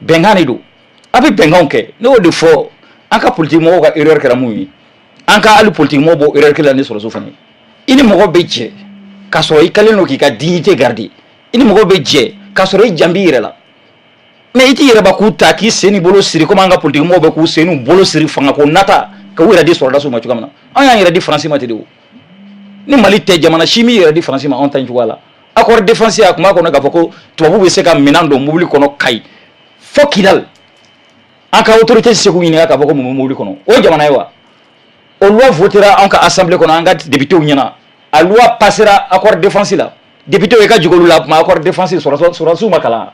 Bɛnkan de don, a bɛ bɛnkanw kɛ. Ne y'o de fɔ, an ka politique mɔgɔw ka erreur kɛra mun ye? An ka hali politique mɔgɔw b'o erreur kelen la ni sɔrɔdasiw fana ye. I ni mɔgɔ bɛ jɛ k'a sɔrɔ i kɛlen don k'i ka dignité garder. I ni mɔgɔ bɛ jɛ k'a sɔrɔ i jan b'i yɛrɛ la, mais i t'i yɛrɛbakun ta k'i sen ni bolo siri komi an ka politique mɔgɔw bɛ k'u sen n'u bolo siri fangako nata, k'u yɛrɛ di sɔrɔdasiw ma cogoya min na. An y'an yɛrɛ di Faransi ma ten de. O ni Mali tɛ, jamana si m'i yɛrɛ di Faransi ma anw ta in cogoya la. Accord défense, a tun b'a kɔnɔ k'a fɔ ko tubabu bɛ se ka minɛn don mobili kɔnɔ Kayi fo Kidal. An ka autorité tɛ se k'u ɲininka k'a fɔ ko mun bɛ mobili kɔnɔ. O ye jamana ye wa? O loi votera anw ka assemblée kɔnɔ, an ka députés ɲɛna. A loi passera, accord défense la. Députés ye ka jigin olu la, a tuma accord défense, sɔrɔdasiw ma kalan.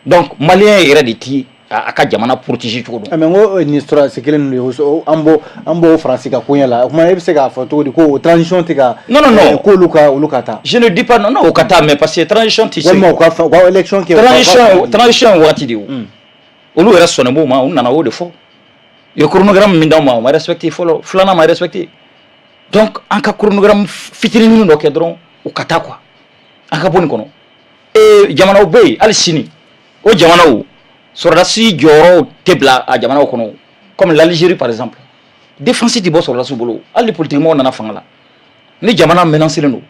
Donc malien yɛrɛ de ti A ka jamana protéger cogo dɔn. Mais n ko nin sɔrɔdasi kelen ninnu de ye, an b'o Faransi ka koɲɛ la. O kuma, e bɛ se k'a fɔ cogo di ko o transition tɛ ka Non, non, non. K'olu ka olu ka taa. Je ne dis pas non, non, o ka taa, mais parce que transition tɛ se. Walima u ka élection kɛ. Transition ye waati de ye o. Olu yɛrɛ sɔnnen b'o ma, u nana o de fɔ. U ye chronogramme min d'aw ma, o ma respecté fɔlɔ, filanan ma respecté. Donc an ka chronogramme fitinin dɔ kɛ dɔrɔn, u ka taa quoi. An ka bɔ nin kɔnɔ. Ee, jamanaw bɛ yen hali sini, o jamanaw sɔrɔdasi jɔyɔrɔ tɛ bila a jamanaw kɔnɔ, comme l'Algérie par exemple. Défense tɛ bɔ sɔrɔdasiw bolo hali ni politique mɔgɔw nana fanga la. Ni jamana menacé don,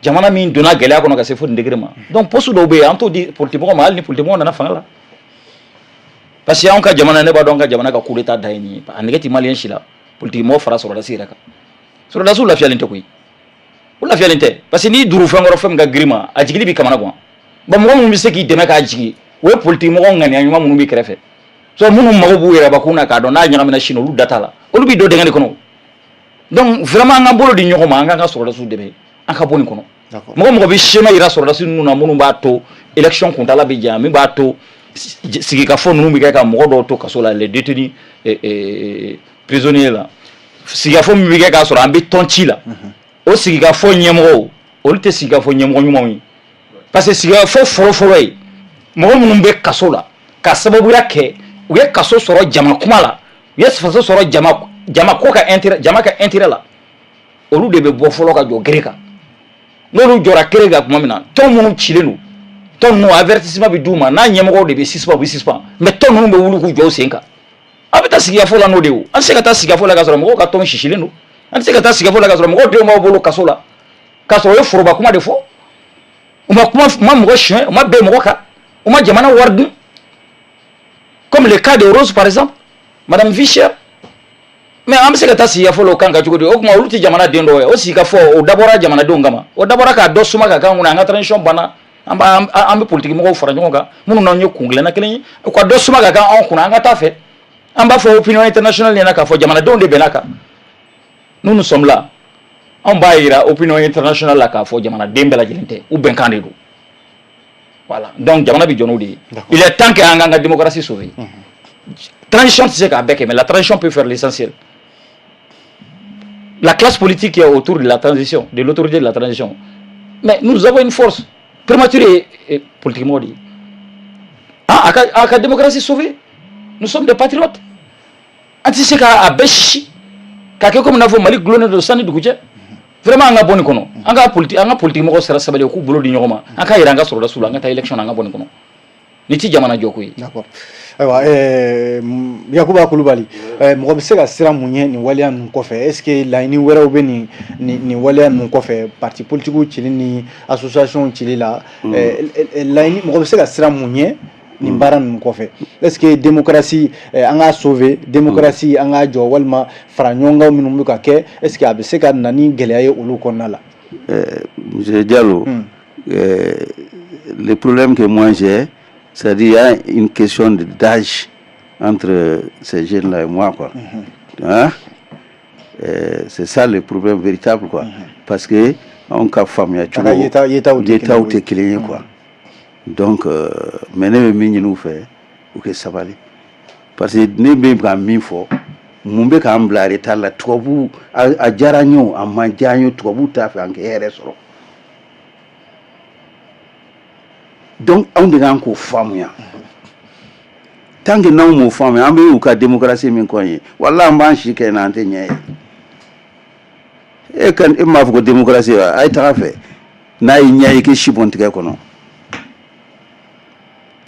jamana min donna gɛlɛya kɔnɔ ka se fo nin degré ma, donc poste dɔw bɛ yen, an t'o di politique mɔgɔw ma hali ni politique mɔgɔw nana fanga la. Parce que anw ka jamana, ne b'a dɔn, an ka jamana ka coup d'état da ye nin ye. A nɛgɛ tɛ malien si la politique mɔgɔ fara sɔrɔdasi yɛrɛ kan. Sɔrɔdasiw lafiyalen tɛ koyi, u lafiyalen tɛ, parce que n'i duru fɛn kɔrɔ, fɛn min ka girin ma, a jigili b'i kamana gan. Bon, mɔgɔ minnu bɛ se k'i dɛmɛ k'a jigin, o ye politique mɔgɔ ŋaniya ɲuman minnu b'i kɛrɛfɛ. So minnu mago b'u yɛrɛ bakun na k'a dɔn n'a ɲagamina sini, olu da t'a la, olu b'i don dingɛ de kɔnɔ. Donc vraiment, an k'an bolo di ɲɔgɔn ma, an k'an ka sɔrɔdasiw dɛmɛ, an ka bɔ nin kɔnɔ. Mɔgɔ mɔgɔ bɛ schéma yira sɔrɔdasi ninnu na, minnu b'a to élection kuntala bɛ janya, min b'a to sigikafɔ ninnu bɛ kɛ ka mɔgɔ dɔw to kaso la, les détenus prisonniers la, sigikafɔ min bɛ kɛ k'a sɔrɔ an bɛ tɔn ci la, o sigikafɔ ɲɛmɔgɔw, olu tɛ sigikafɔ ɲɛmɔgɔ ɲumanw ye. Parce que sigikafɔ fɔlɔ-fɔlɔ ye mɔgɔ minnu bɛ kaso la ka sababuya kɛ u ye kaso sɔrɔ jama kuma la, u ye faso sɔrɔ jama jama ko ka intérêt, jama ka intérêt la, olu de bɛ bɔ fɔlɔ ka jɔ gere kan. N'olu jɔra gere kan tuma min na, tɔn minnu cilen don, tɔn ninnu avertissement bɛ d'u ma, n'a ɲɛmɔgɔw de bɛ suspend, u bɛ suspend, mais tɔn ninnu bɛ wuli k'u jɔ u sen kan. An bɛ taa sigikafɔ la n'o de ye o. An tɛ se ka taa sigikafɔ la k'a sɔrɔ mɔgɔw ka tɔn sisilen don. An tɛ se ka taa sigikafɔ la k'a sɔrɔ mɔgɔw denw b'aw bolo kaso la, k'a sɔrɔ u ye foroba kuma de fɔ. U ma kuma, u ma mɔgɔ suɲɛ, u ma bɛn mɔgɔ kan, u ma jamana wari dun, comme le cas de Rose par exemple, Madame Fischer. Mais an bɛ se ka taa sigikafɔ la o kan ka cogo di? O tuma, olu tɛ jamana den dɔw ye? O sigikafɔ o dabɔra jamanadenw kama, o dabɔra k'a dɔ suma ka k'an kunna. An ka transition banna, an b'a an bɛ politique mɔgɔw fara ɲɔgɔn kan minnu n'anw ye kun kelenna kelen ye, u ka dɔ suma ka k'anw kunna, an ka taa fɛ. An b'a fɔ opinion internationale ɲɛna k'a fɔ jamanadenw de bɛn'a kan. Nous, nous sommes là, anw b'a yira opinion internationale la k'a fɔ jamanaden bɛɛ lajɛlen tɛ, u bɛnkan de don. Voilà, donc jamana bɛ jɔ n'o de ye. Il est temps que an k'an ka démocratie sauver. Transition tɛ se k'a bɛɛ kɛ, mais la transition peut faire l'essentiel. La classe politique qui est autour de la transition, de l'autorité de la transition, mais nous avons une force prématurée et politiquement de ye. Ah, a ka démocratie sauver. Nous sommes des patriotes. An tɛ se k'a bɛɛ sisi k'a kɛ komi n'a fɔ Mali gulonnen don san ni dugu cɛ. Vraiment, an ka bɔ nin kɔnɔ. An ka politique mɔgɔw sera sabali, u k'u bolo di ɲɔgɔn ma, an k'a yira an ka sɔrɔdasiw la, an ka taa élection na, an ka bɔ nin kɔnɔ. Ni ti jamana jɔ ko ye. D'accord. Ayiwa, Yakuba Kulubali, mɔgɔ bɛ se ka siran mun ɲɛ nin waleya ninnu kɔfɛ? Est ce que laɲini wɛrɛw bɛ nin waleya ninnu kɔfɛ, parti politique cili ni association cili la? Laɲini, mɔgɔ bɛ se ka siran mun ɲɛ nin baara ninnu kɔfɛ? Est ce que démocratie, an k'a sauver, démocratie, an k'a jɔ, walima fara ɲɔgɔn kan minnu bɛ ka kɛ, est ce que a bɛ se ka na ni gɛlɛya ye olu kɔnɔna la? Monsieur Diallo, le problème que moi j'ai, c'est-à-dire il y a une question d'âge entre ces jeunes-là et moi, quoi. Hein? C'est ça le problème véritable, quoi. Parce que anw ka faamuya cogo yetaw tɛ yetaw tɛ kelen ye, quoi. Donc, mais ne bɛ min ɲini u fɛ, u kɛ sabali. Parce que ne bɛ ka min fɔ, mun bɛ k'an bila retard la? Tubabu, a diyara n ye o, a ma diya n ye, tubabu t'a fɛ an ka hɛrɛ sɔrɔ. Donc anw de kan k'o faamuya. Tant que n'anw m'o faamuya, an bɛ u ka démocratie min kɔ ye, walahi, an b'an si kɛ yen na, an tɛ ɲɛ ye. E kan, e m'a fɔ ko démocratie wa? A ye taga fɛ n'a ye ɲɛ ye k'i si bɔn tigɛ kɔnɔ.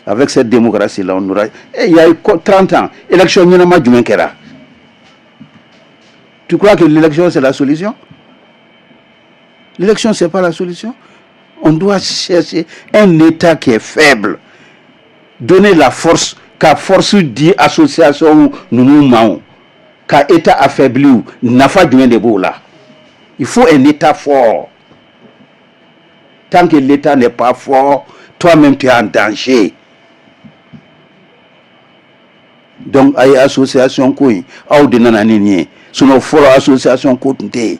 Avec cette démocratie là, on aura il y a eu 30 ans, élection ɲɛnama jumɛn kɛra? Tu crois que l'élection, c'est la solution? L'élection, c'est pas la solution. On doit chercher un État qui est faible, donner la force, ka force di association ninnu ma, o ka État affaibli, o nafa jumɛn de b'o la? Il faut un État fort. Tant que l'État n'est pas fort, toi-même, tu es en danger. Donc a ye association ko in, aw de nana ni nin ye. Sinon fɔlɔ, association ko tun tɛ yen.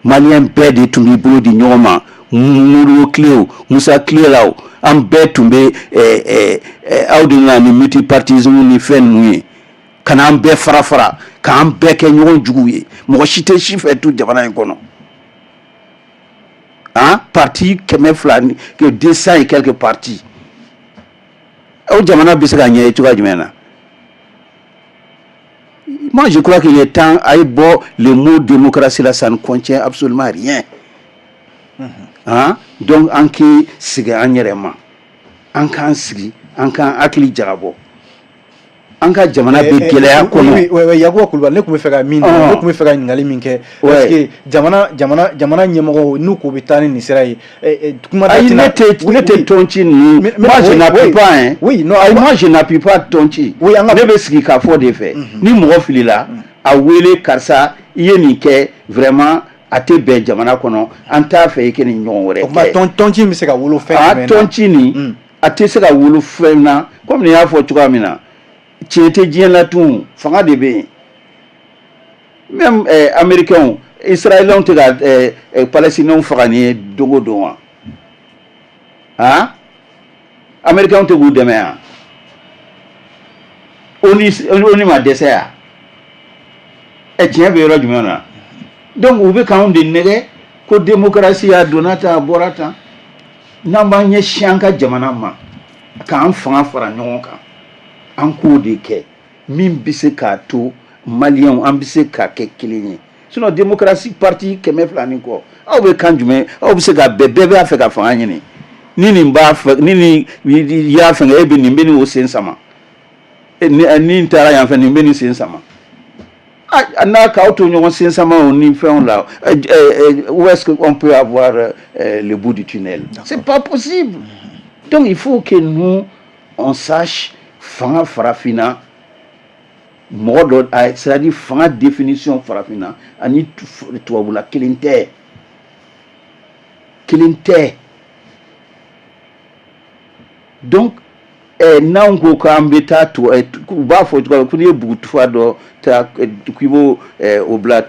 Malien bɛɛ de tun b'i bolo di ɲɔgɔn ma. Modibo tile o, Musa tile la o, an bɛɛ tun bɛ aw de nana ni multipartisme ni fɛn ninnu ye ka n'an bɛɛ fara fara, k'an bɛɛ kɛ ɲɔgɔn jugu ye. Mɔgɔ si tɛ si fɛ tu jamana in kɔnɔ. Han, parti 200 ni 200 et quelques partis, o jamana bɛ se ka ɲɛ cogoya jumɛn na? Moi, je crois qu'il est temps, a ye bɔ le mot démocratie là, ça ne contient absolument rien. Hein? Donc, an k'i sigi an yɛrɛ ma, an k'an sigi, an k'an hakili jagabɔ, an ka jamana bɛ gɛlɛya kɔnɔ. Oui, Yakuba Kulubali, ne tun bɛ fɛ ka min ne tun bɛ fɛ ka ɲininkali min kɛ, parce que jamana ɲɛmɔgɔw n'u ko bɛ taa ni nin sira ye, kuma Ayi, ne tɛ tɔnci ninnu, moi je n'appuie pas, hein. Oui, non. Ayi, moi je n'appuie pas tɔnci. Oui, an ka Ne bɛ sigi k'a fɔ de fɛ, ni mɔgɔ filila, a wele: karisa, i ye nin kɛ, vraiment a tɛ bɛn jamana kɔnɔ, an t'a fɛ i kɛ nin ɲɔgɔn wɛrɛ O tuma kɛ. Tɔnci bɛ se ka wolo fɛn A jumɛn na? tɔnci nin, a tɛ se ka wolo fɛn na. Komi nin y'a fɔ cogoya min na, tiɲɛ tɛ diɲɛ la tun, fanga de bɛ yen. Même américains, israéliens tɛ ka palestiniens faga nin ye don o don wa? Han, américains tɛ k'u dɛmɛ yan? ONU ma dɛsɛ yan? Ɛ, tiɲɛ bɛ yɔrɔ jumɛn na? Donc u bɛ k'anw de nɛgɛ ko démocratie a donna tan, a bɔra tan. N'an b'an ɲɛsin an ka jamana ma, k'an fanga fara ɲɔgɔn kan, an k'o de kɛ min bɛ se k'a to maliyɛnw an bɛ se ka kɛ kelen ye. Sinon démocratie, parti 200 ni kɔ, aw bɛ kan jumɛn? Aw bɛ se ka bɛn, bɛɛ b'a fɛ ka fanga ɲini. Ni nin b'a fɛ, ni nin y'a fɛngɛ, e bɛ nin bɛ nin o sen sama, ni taara yan fɛ, nin bɛ nin sen sama. N'a k'aw to ɲɔgɔn sen sama o ni fɛnw la, où est-ce qu'on peut avoir le bout du tunnel? C'est pas possible. Donc il faut que nous on sache fanga farafinna mɔgɔ dɔ, c'est à dire fanga définition farafinna ani tubabula kelen tɛ, kelen tɛ. Donc n'anw ko k'an bɛ taa, u b'a fɔ cogoya min ko n'i ye bugutufa dɔ ta k'i b'o o bila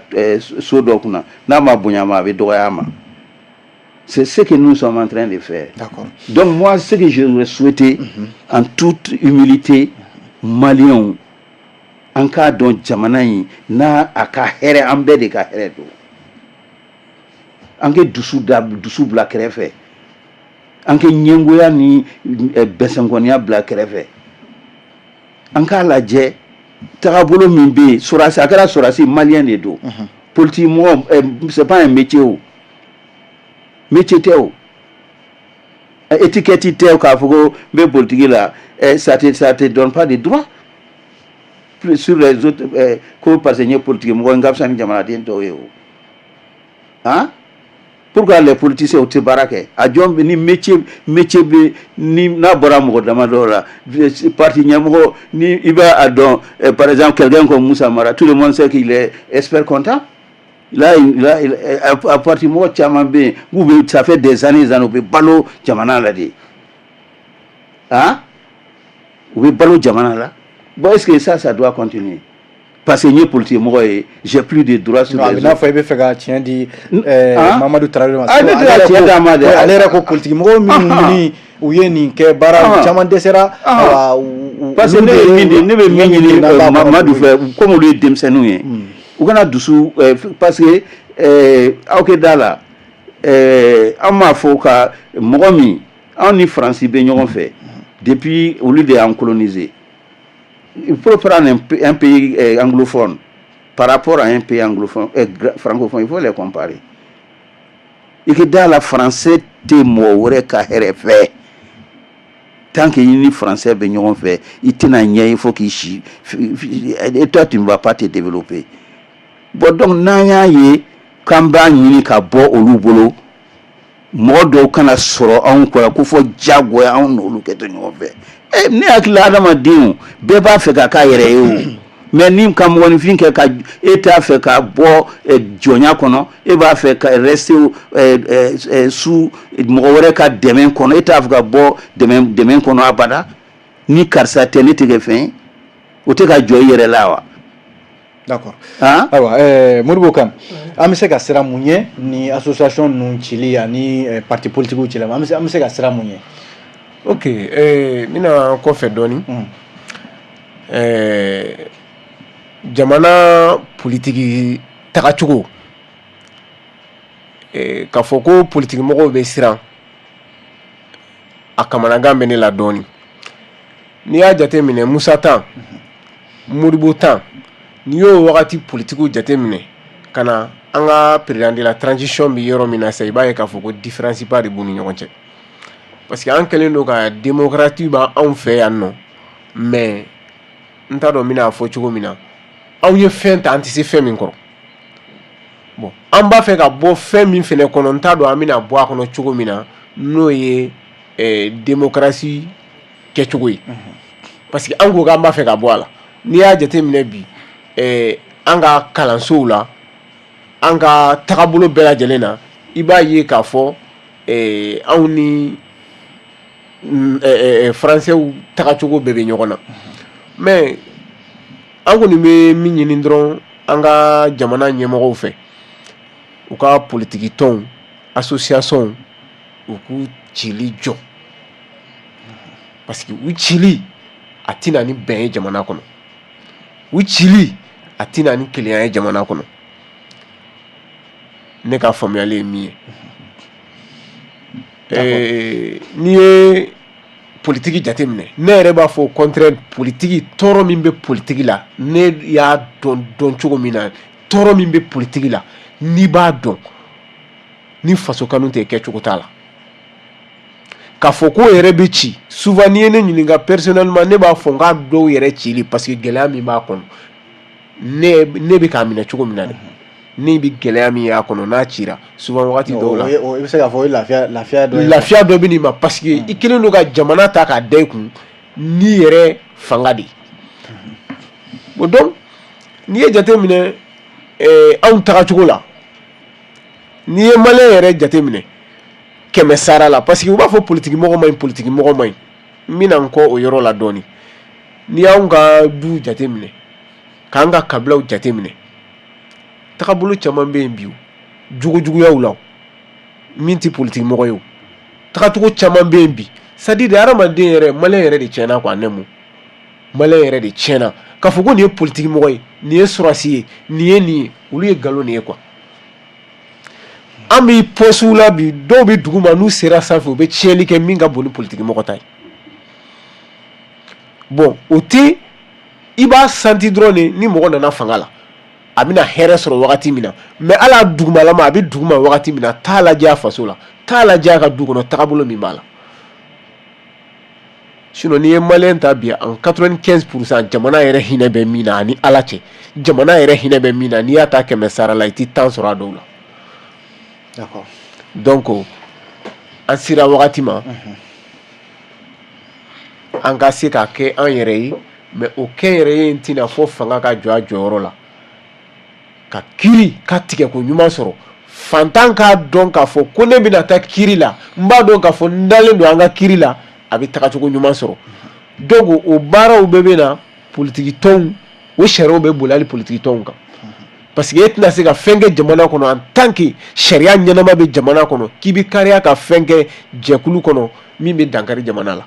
so dɔ kunna, n'a ma bonya ma, a bɛ dɔgɔya a ma. C'est ce que nous sommes en train de faire. Donc moi, ce que j'aurais souhaité, en toute humilité, Maliens, an k'a dɔn jamana in n'a a ka hɛrɛ, an bɛɛ de ka hɛrɛ don. An kɛ dusu da, dusu bila kɛrɛfɛ, an kɛ ɲɛngoya ni bɛsɛnkɔniya bila kɛrɛfɛ, an k'a lajɛ tagabolo min bɛ yen. Sɔrɔdasi, a kɛra sɔrɔdasi malien de don, politique mɔgɔ, c'est pas un métier, o métier tɛ, o étiquette tɛ k'a fɔ ko n bɛ politique la. Ça te donne pas de droit sur les autres, ko parce que n ye politique mɔgɔ, n ka fisa ni jamanaden tɔw ye. O han, pourquoi les politiciens u tɛ baara kɛ? A jɔn ni métier bɛ ni n'a bɔra mɔgɔ damadɔ la, parti ɲɛmɔgɔ ni i b'a a dɔn. Par exemple, quelqu'un comme Moussa Mara, tout le monde sait qu'il est expert comptable. Là, là, a parti mɔgɔ caman bɛ yen k'u bɛ, ça fait des années années u bɛ balo jamana la de. Han, u bɛ balo jamana la. Bon, est-ce que ça doit continuer? Parce que n ye politique mɔgɔ ye, j'ai plus de droits sur les autres. A bɛ n'a fɔ i bɛ fɛ ka tiɲɛ di Mamadu Tarawele ma. Ah, ne tɛ ka tiɲɛ d'a ma dɛ. Ale yɛrɛ ko politique mɔgɔw minnu ni u ye nin kɛ, baara caman dɛsɛra. Parce que ne ye min di, ne bɛ min ɲini Mamadu fɛ, comme olu ye denmisɛnninw ye, u kana dusu, parce que aw kɛ da la, an m'a fɔ ka mɔgɔ min, anw ni Faransi bɛ ɲɔgɔn fɛ depuis, olu de y'an colonisé. Il faut prendre un pays anglophone par rapport à un pays anglophone, francophone, il faut les comparer. I ka da la, français tɛ mɔgɔ wɛrɛ ka hɛrɛ fɛ. Tant que i ni français bɛ ɲɔgɔn fɛ, i tɛna ɲɛ, il faut k'i si et toi tu ne vas pas te développer. Bon, donc n'an y'a ye k'an b'a ɲini ka bɔ olu bolo, mɔgɔ dɔw kana sɔrɔ anw kɔ ko fɔ diyagoya anw n'olu kɛ to ɲɔgɔn fɛ. Ne hakili la, adamadenw bɛɛ b'a fɛ ka k'a yɛrɛ ye o, mais ni ka mɔgɔninfin kɛ ka e t'a fɛ ka bɔ jɔnya kɔnɔ, e b'a fɛ ka rester sous mɔgɔ wɛrɛ ka dɛmɛ kɔnɔ, e t'a fɛ ka bɔ dɛmɛ kɔnɔ abada. Ni karisa tɛ, ne tɛ kɛ fɛn ye, o tɛ ka jɔ i yɛrɛ la wa? D'accord. Ayiwa, Modibo Kane, an bɛ se ka siran mun ɲɛ ni association ninnu cili ani parti politique cili? An bɛ se ka siran mun ɲɛ? Ok, n bɛna kɔfɛ dɔɔni. Jamana politiki tagacogo, k'a fɔ ko politiki mɔgɔw bɛ siran, a kamanagan bɛ ne la dɔɔni. N'i y'a jateminɛ, Musa tan, Modibo tan, n'i y'o wagati politigiw jateminɛ ka na an ka président de la transition bɛ yɔrɔ min na sisan, i b'a ye k'a fɔ ko différence ba de b'u ni ɲɔgɔn cɛ, parce que an kɛlen don ka démocratie b'anw fɛ yan nɔ, mais n t'a dɔn n bɛna fɔ cogo min na. Anw ye fɛn ta, an tɛ se fɛn min kɔrɔ. Bon, an b'a fɛ ka bɔ fɛn min fɛnɛ kɔnɔ, n t'a dɔn an bɛna bɔ a kɔnɔ cogo min na, n'o ye démocratie kɛcogo ye, parce que an ko k'an b'a fɛ ka bɔ a la. N'i y'a jateminɛ bi, an ka kalansow la, an ka tagabolo bɛɛ lajɛlen na, i b'a ye k'a fɔ anw ni Français tagacogo bɛɛ bɛ ɲɔgɔn na. Mais an kɔni bɛ min ɲini dɔrɔn an ka jamana ɲɛmɔgɔw fɛ, u ka politiki tɔnw, association, u k'u cili jɔ, parce que u cili a tɛna ni bɛn ye jamana kɔnɔ, u cili a tɛna ni kelenya ye jamana kɔnɔ. Ne ka faamuyali ye min ye, n'i ye politiki jateminɛ, ne yɛrɛ b'a fɔ au contraire, politiki tɔɔrɔ min bɛ politiki la, ne y'a dɔn dɔn cogo min na, tɔɔrɔ min bɛ politiki la, n'i b'a dɔn, ni faso kanu tɛ, kɛcogo t'a la. K'a fɔ ko yɛrɛ bɛ ci, souvent n'i ye ne ɲininka personnellement, ne b'a fɔ n k'a dɔw yɛrɛ cili, parce que gɛlɛya min b'a kɔnɔ, ne bɛ k'a minɛ cogo min na dɛ, ne bɛ gɛlɛya min y'a kɔnɔ, n'a cira, souvent wagati dɔw la I bɛ se k'a fɔ o ye lafiya dɔ ye. Lafiya dɔ bɛ n'i ma, parce que i kɛlen don ka jamana ta k'a da i kun n'i yɛrɛ fanga de ye. Bon, donc n'i ye jateminɛ anw tagacogo la, n'i ye malien yɛrɛ jateminɛ 100 sara la, parce que u b'a fɔ politiki mɔgɔ man ɲi, politiki mɔgɔ man ɲi, n bɛna n kɔ o yɔrɔ la dɔɔni. N'i y'anw ka duw jateminɛ, k'an ka kabilaw jateminɛ, tagabolo caman bɛ yen bi, jogojuguyaw la, min tɛ politiki mɔgɔ ye, o tagacogo caman bɛ yen bi. C'est à dire hadamaden yɛrɛ, malien yɛrɛ de tiɲɛna quoi. Ne mun, malien yɛrɛ de tiɲɛna. K'a fɔ ko nin ye politiki mɔgɔ ye, nin ye sɔrɔdasi ye, nin ye nin ye, olu ye nkalon de ye quoi. An bɛ poste la bi, dɔw bɛ dugu ma, n'u sera sanfɛ, u bɛ tiɲɛni kɛ min ka bon ni politiki mɔgɔ ta ye. Bon, o tɛ, i b'a santi dɔrɔn de, ni mɔgɔ nana fanga la, a bɛna hɛrɛ sɔrɔ wagati min na. Mais hali a dugumalama, a bɛ duguma wagati min na, t'a lajɛ a faso la, t'a lajɛ a ka du kɔnɔ, tagabolo min b'a la. Sinon n'i ye malien ta bi, en 95 %, jamana yɛrɛ hinɛ bɛ min na ani Ala cɛ, jamana yɛrɛ hinɛ bɛ min na, n'i y'a ta 100 sara la, i tɛ 10 sɔrɔ a dɔw la. Donc an sera wagati ma an ka se ka kɛ an yɛrɛ ye, mais o kɛ yɛrɛ ye in tɛna fɔ fanga ka jɔ a jɔyɔrɔ la, ka kiiri ka tigɛko ɲuman sɔrɔ, fantan k'a dɔn k'a fɔ ko ne bɛna taa kiiri la, n b'a dɔn k'a fɔ n dalen don an ka kiiri la, a bɛ tagacogo ɲuman sɔrɔ. Donc o baaraw bɛɛ bɛ na politiki tɔnw, o sariyaw bɛ boli hali politiki tɔnw kan, parce que e tɛna se ka fɛn kɛ jamana kɔnɔ en tant que sariya ɲɛnama bɛ jamana kɔnɔ, k'i bɛ kariya ka fɛn kɛ jɛkulu kɔnɔ min bɛ dankari jamana la,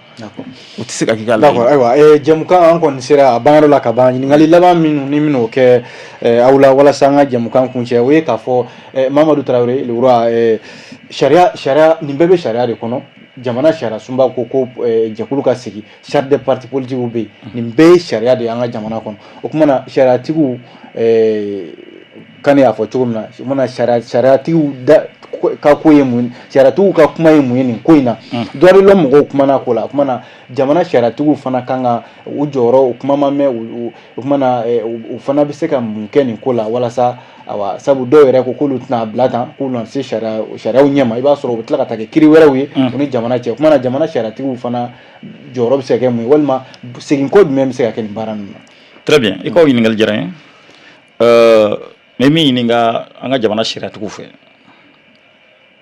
o tɛ se ka k'i ka laɲini. D'accord. Ayiwa, jɛmukan an kɔni sera a banyɔrɔ la ka ban. Ɲininkali laban minnu ni minnu kɛ aw la walasa an ka jɛmukan kuncɛ, o ye k'a fɔ Mamadu Tarawele le roi, sariya nin bɛɛ bɛ sariya de kɔnɔ. Jamana sariya sunba ko jɛkulu ka sigi, charte des partis politiques bɛ yen, nin bɛɛ ye sariya de ye an ka jamana kɔnɔ. O kuma na, sariyatigiw kan y'a fɔ cogo min na, o kumana sariyatigiw da ka ko ye mun, sariyatigiw ka kuma ye mun ye nin ko in na? Droit de l'homme mɔgɔw kumana ko la. O kuma na, jamana sariyatigiw fana kan ka u jɔyɔrɔ, u kuma ma mɛn. O kuma na, u fana bɛ se ka mun kɛ nin ko la walasa, awa, sabu dɔw yɛrɛ ko k'olu tɛna bila tan, k'olu na se sariyaw ɲɛma, i b'a sɔrɔ u bɛ tila ka taa kɛ kiiri wɛrɛw ye u ni jamana cɛ. O kuma na, jamana sariyatigiw fana jɔyɔrɔ bɛ se ka kɛ mun ye, walima segin ko jumɛn bɛ se ka kɛ nin baara ninnu na? Très bien, i ka o ɲininkali diyara n ye. N bɛ min ɲininka an ka jamana sariyatigiw fɛ,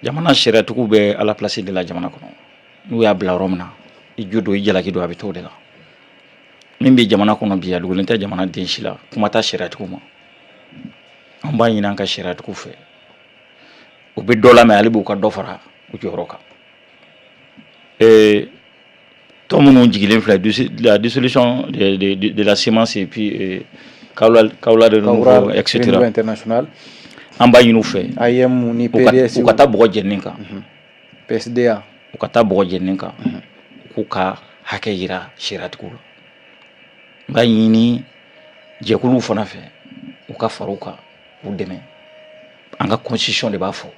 jamana sariyatigiw bɛ à la place de la jamana kɔnɔ. N'u y'a bila yɔrɔ min na, i jo don, i jalaki don, a bɛ t'o de la. Min bɛ jamana kɔnɔ bi, a dogolen tɛ jamana den si la, kuma t'a sariyatigiw ma. An b'a ɲini an ka sariyatigiw fɛ, u bɛ dɔ la, mais hali b'u ka dɔ fara u jɔyɔrɔ kan. Tɔn minnu jigilen filɛ, la dissolution de la CMAS et puis Kawla de Renouveau, etc. International. An b'a ɲini u fɛ AEEM ni PDS. U ka taa bɔgɔ jɛnini kan. PSDA. U ka taa bɔgɔ jɛnini kan, k'u ka hakɛ yira sariyatigiw la. N b'a ɲini jɛkuluw fana fɛ, u ka fara u kan k'u dɛmɛ. An ka constitution de b'a fɔ,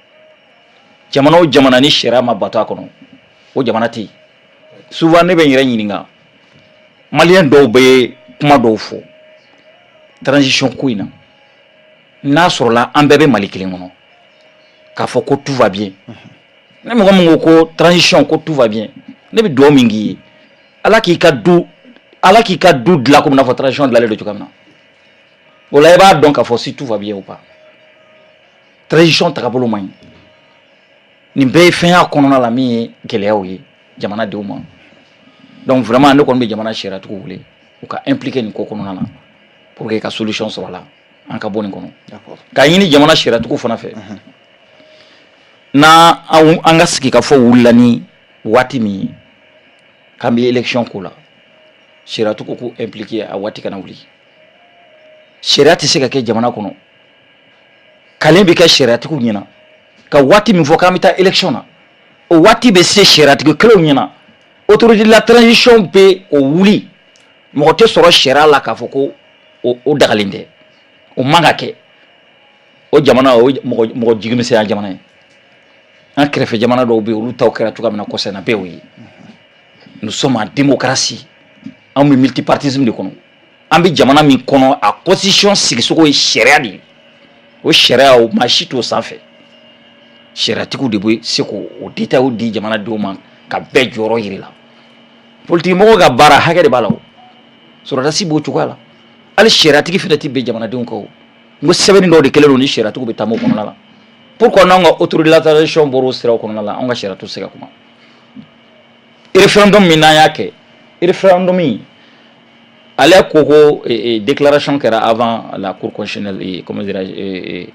jamana o jamana ni sariya ma bato a kɔnɔ, o jamana tɛ yen. Souvent ne bɛ n yɛrɛ ɲininka, maliyɛn dɔw bɛ kuma dɔw fɔ transition ko in na, n'a sɔrɔla an bɛɛ bɛ Mali kelen kɔnɔ, k'a fɔ ko tout va bien. Ne mɔgɔ min ko ko transition, ko tout va bien, ne bɛ dugawu min k'i ye, Ala k'i ka du dilan komi n'a fɔ transition dilanlen don cogoya min na. O la i b'a dɔn k'a fɔ si tout va bien ou pas. Transition tagabolo man ɲi. Nin bɛɛ ye fɛn y'a kɔnɔna la min ye gɛlɛyaw ye jamanadenw ma. Donc vraiment, ne kɔni bɛ jamana sariyatigiw wele u ka impliquer nin ko kɔnɔna na pour que ka solution sɔrɔ a la, an ka bɔ nin kɔnɔ. K'a ɲini jamana sariyatigiw fana fɛ, n'a an ka sigikafɔ wulila ni waati min ye k'an bɛ élection ko la, sariyatigiw k'u impliquer a waati kana wuli. Sariya tɛ se ka kɛ jamana kɔnɔ, kalen bɛ kɛ sariyatigiw ɲɛna ka waati min fɔ k'an bɛ taa élection na, o waati bɛ se sariyatigi kelenw ɲɛna, autorité de la transition bɛ o wuli. Mɔgɔ tɛ sɔrɔ sariya la k'a fɔ ko o dagalen tɛ, o man ka kɛ. O jamana o mɔgɔ mɔgɔ jigimisɛnya jamana ye. An kɛrɛfɛ jamana dɔw bɛ yen, olu taw kɛra cogoya min na kɔsɛbɛ na, bɛɛ y'o ye. Nous sommes en démocratie, anw bɛ multipartisme de kɔnɔ. An bɛ jamana min kɔnɔ, a constitution sigicogo ye sariya de ye. O sariya o, maa si t'o sanfɛ. Sariyatigiw de bɛ se k'o détails di jamanadenw ma ka bɛɛ jɔyɔrɔ yiri la. Politique mɔgɔw ka baara hakɛ de b'a la. O sɔrɔdasi b'o cogoya la, hali sariyatigi fɛnɛ tɛ bɛn jamanadenw kan. O n ko sɛbɛnni dɔw de kɛlen don ni sariyatigiw bɛ taama o kɔnɔna la. Pourquoi n'anw ka autorité de la transition bɔra o siraw kɔnɔna la, anw ka sariya tɛ se ka kuma? Référendum min n'an y'a kɛ, référendum in, ale ko ko déclaration kɛra avant la cour constitutionnelle et comment dirais-je,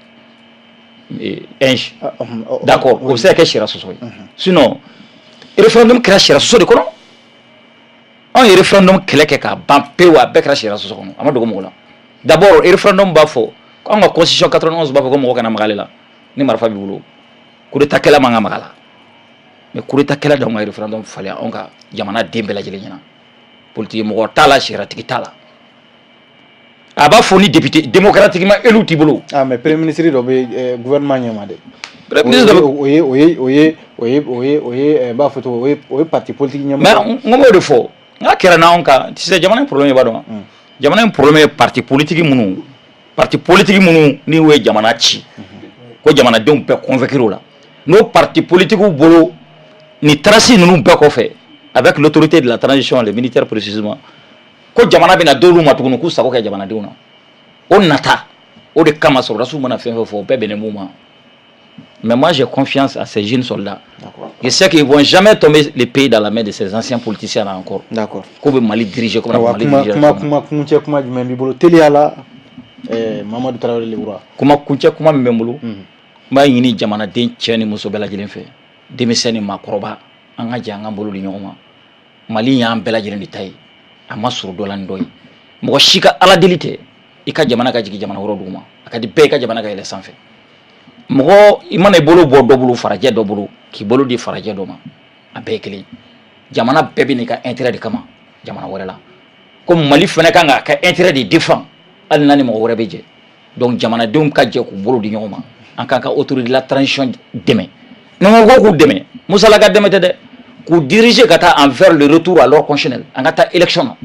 d'accord, o bɛ se ka kɛ sariya sɔsɔ ye. Sinon référendum kɛra sariya sɔsɔ de kɔnɔ. Anw ye référendum kɛlɛ kɛ k'a ban pewu, a bɛɛ kɛra sariya sɔsɔ kɔnɔ, a ma dogo mɔgɔ la. D'abord, référendum b'a fɔ anw ka constitution 91 b'a fɔ ko mɔgɔ kana maga ale la ni marifa b'i bolo, coup d'état kɛla man ka maga la. Mais coup d'état kɛla d'anw ka référendum falen anw ka jamana den bɛɛ lajɛlen ɲɛna. Politique mɔgɔ t'a la, sariyatigi t'a la. A b'a fɔ ni député démocratiquement élu t'i bolo. Ah, mais premier ministre dɔ bɛ gouvernement ɲɛma dɛ. Premier ministre dɔ bɛ O ye n b'a fɔ cogo, o ye parti politique ɲɛmɔgɔ. Mais n ko b'o de fɔ, n k'a kɛra n'anw ka, tu sais, jamana in problème, i b'a dɔn, jamana in problème ye parti politique minnu ni y'u ye jamana ci, ko jamanadenw bɛɛ convaincre o la, n'o parti politique bolo ni trace ninnu bɛɛ kɔfɛ, avec l'autorité de la transition, les militaires précisément, ko jamana bɛna d'olu ma tuguni k'u sago kɛ jamanadenw na. O nata o de kama, sɔrɔdasiw mana fɛn fɛn fɔ, o bɛɛ bɛnnen b'u ma. Mais moi, j'ai confiance à ces jeunes soldats. Je sais qu'ils vont jamais tomber les pays dans la main de ces anciens politiciens là encore. K'u bɛ Mali diriger comme Mali diriger. Kuma kuncɛ kuma jumɛn b'i bolo teliya la, Mamadu Tarawele Lewura? Kuma kuncɛ kuma min bɛ n bolo, n b'a ɲini jamanaden cɛ ni muso bɛɛ lajɛlen fɛ, denmisɛn ni maakɔrɔba, an ka jɛ an k'an bolo di ɲɔgɔn ma. Mali y'an bɛɛ lajɛlen de ta ye, a ma sɔrɔ dɔ la ni dɔ ye. Mɔgɔ si ka ala deli tɛ i ka jamana ka jigin jamana wɛrɛ duguma. A ka di bɛɛ i ka jamana ka yɛlɛ sanfɛ. Mɔgɔ i mana i bolo bɔ dɔ bolo, farajɛ dɔ bolo, k'i bolo di farajɛ dɔ ma, a bɛɛ ye kelen. Jamana bɛɛ bɛ n'i ka intérêt de kama jamana wɛrɛ la, ko Mali fana kan k'a ka intérêt de défend hali n'a ni mɔgɔ wɛrɛ bɛ jɛ. Donc jamanadenw ka jɛ k'u bolo di ɲɔgɔn ma, an k'an ka autorité de la transition dɛmɛ. Ni n ko k'u dɛmɛ, musala ka dɛmɛ tɛ dɛ, k'u diriger ka taa envers le retour à l'ordre constitutionnel, an ka taa élection na,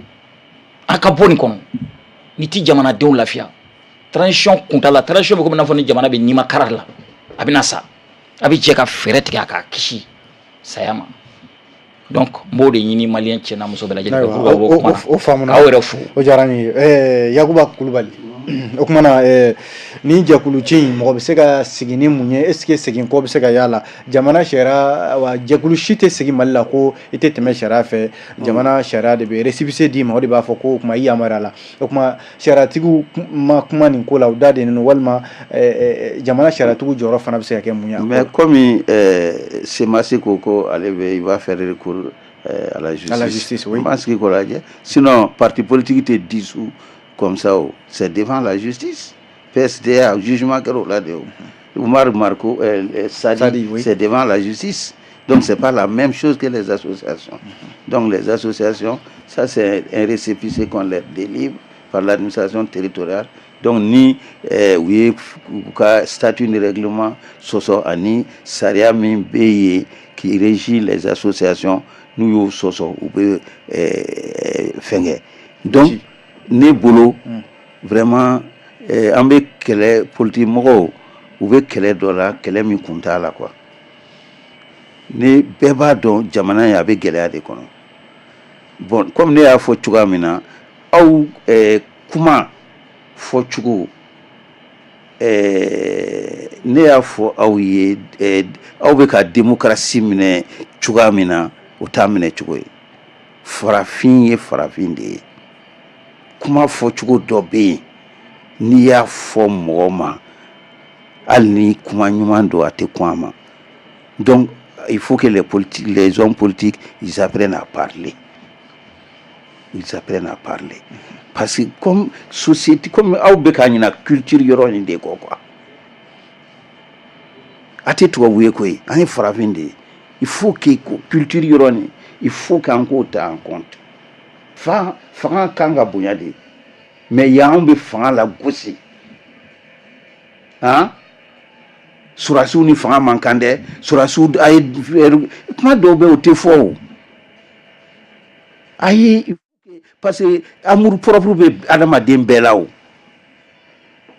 an ka bɔ nin kɔnɔ. Ni ti jamanadenw lafiya transition kuntala, transition bɛ komi n'a fɔ ni jamana bɛ nimakara la, a bɛna sa, a bɛ jɛ ka fɛɛrɛ tigɛ a k'a kisi saya ma. Donc n b'o de ɲini maliyɛn cɛ n'a muso bɛɛ lajɛlen fɛ pour que ka bɔ kuma na. O faamuna. K'aw yɛrɛ fo. O diyara n ye. Yakuba Kulubali. O tuma na ni jɛkulu ci in, mɔgɔ bɛ se ka sigi ni mun ye? Est ce que segin kɔ bɛ se ka y'a la? Jamana sariya wa, jɛkulu si tɛ sigi Mali la ko i tɛ tɛmɛ sariya fɛ. Jamana sariya de bɛ récépissé d'i ma, o de b'a fɔ ko o tuma i yamaruya la. O tuma sariyatigiw ma kuma nin ko la, u da de ninnu, walima jamana sariyatigiw jɔyɔrɔ fana bɛ se ka kɛ mun ye? Mais comme CMAS ko ale bɛ, il va faire recours à la justice. À la justice, oui. N b'an sigi k'o lajɛ. Sinon parti politique tɛ dissous comme ça o, c'est devant la justice. PSDA, jugement kɛra o la de o. Oumar Mariko, Sadi, Sadi, oui. C'est devant la justice. Donc c'est pas la même chose que les associations. Donc les associations, ça c'est un récépissé qu'on leur délivre par l'administration territoriale. Donc ni u ye u ka statut ni règlement sɔsɔ ani sariya min bɛ yen qui régit les associations, n'u y'o sɔsɔ, u bɛ fɛn kɛ. Donc ne bolo, vraiment, an bɛ kɛlɛ, politique mɔgɔw, u bɛ kɛlɛ dɔ la, kɛlɛ min kun t'a la quoi. Ni bɛɛ b'a dɔn jamana in a bɛ gɛlɛya de kɔnɔ. Bon, comme ne y'a fɔ cogoya min na, aw kuma fɔcogo, ne y'a fɔ aw ye, aw bɛ ka démocratie minɛ cogoya min na, o t'a minɛ cogo ye. Farafin ye farafin de ye. Kuma fɔcogo dɔ bɛ yen, n'i y'a fɔ mɔgɔ ma, hali ni kuma ɲuman don, a tɛ kun a ma. Donc il faut que les politiques, les hommes politiques, ils apprennent à parler, ils apprennent à parler, parce que comme société, comme aw bɛ ka ɲina culture yɔrɔ nin de kɔ quoi. A tɛ tubabu ye koyi, an ye farafin de ye. Il faut que culture yɔrɔ nin, il faut qu'an k'o ta en compte. Fa fanga kan ka bonya de, mais yan anw bɛ fanga la gosi. Han, surasiw ni fanga man kan dɛ. Surasiw a ye kuma dɔw bɛ yen, o tɛ fɔ o. Ayi, parce que amour propre bɛ adamaden bɛɛ la o.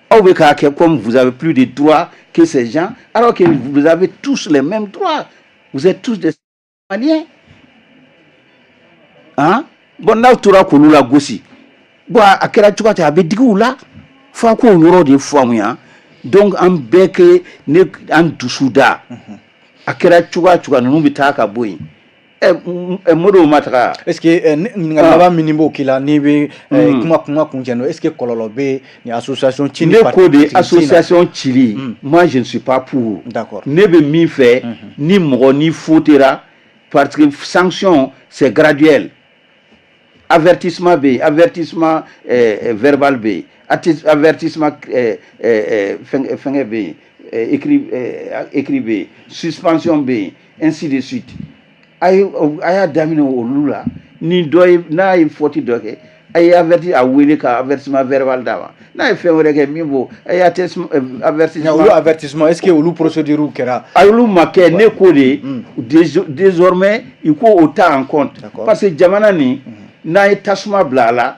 Aw bɛ k'a kɛ comme vous avez plus de droits que ces gens, alors que vous avez tous les mêmes droits, vous êtes tous des Maliens. Hein, bon, n'aw tora k'olu la gosi, bon, a kɛra cogoya ten, a bɛ digi u la. F'a k'o yɔrɔ de faamuya. Donc an bɛɛ kɛ ne an dusu da, a kɛra cogoya cogoya, ninnu bɛ taa ka bɔ yen. Ɛ, Modibo ma taga. Est ce que ɲininkali laban min b'o k'i la, n'i bɛ kuma kuncɛ n'o, est ce que kɔlɔlɔ bɛ ni association ci ni Ne parti ko de politique ci in na? Association cili, moi je ne suis pas pour. Ne bɛ min fɛ, ni mɔgɔ ni fautera, parce que sanction, c'est graduel. Avertissement bɛ yen, avertissement verbal bɛ yen, avertissement fɛngɛ bɛ yen, écrit bɛ yen, suspension bɛ yen, ainsi de suite. A ye a y'a daminɛ olu la. Ni dɔ ye, n'a ye faute dɔ kɛ, a ye averti, a wele ka avertissement verbal d'a ma. N'a ye fɛn wɛrɛ kɛ min b'o, a ye avertissement. Olu avertissement, est ce que olu procédure kɛra? A olu ma kɛ. Ne ko de, désormais il faut o ta en compte, parce que jamana nin, n'a ye tasuma bila a la,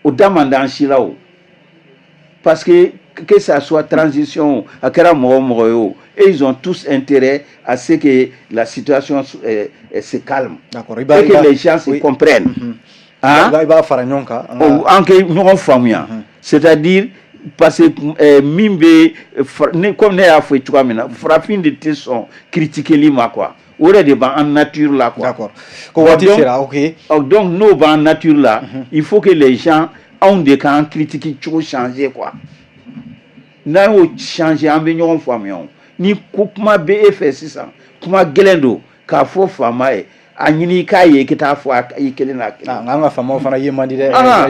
o da man d'an si la o. Parce que ça soit transition, a kɛra mɔgɔ o mɔgɔ ye o, et ils ont tous intérêt à ce que la situation se calme et que les gens se comprennent. Hein? I b'a fara ɲɔgɔn kan. An kɛ ɲɔgɔn faamuya, c'est-à-dire parce que min bɛ ne, comme ne y'a fɔ cogoya min na, farafin de tɛ sɔn critiquer ma quoi. O yɛrɛ de b'an nature la quoi. D'accord, ko waati sera, ok. Donc n'o b'an nature la, il faut que les gens, anw de k'an critique cogo changer quoi. N'an y'o changer, an bɛ ɲɔgɔn faamuya o. Ni ko kuma bɛ e fɛ sisan, kuma gɛlɛn don k'a fɔ faama ye, a ɲini i k'a ye, i ka taa fɔ i kelen n'a kelen. Nka an ka faamaw fana ye man di dɛ. Ah,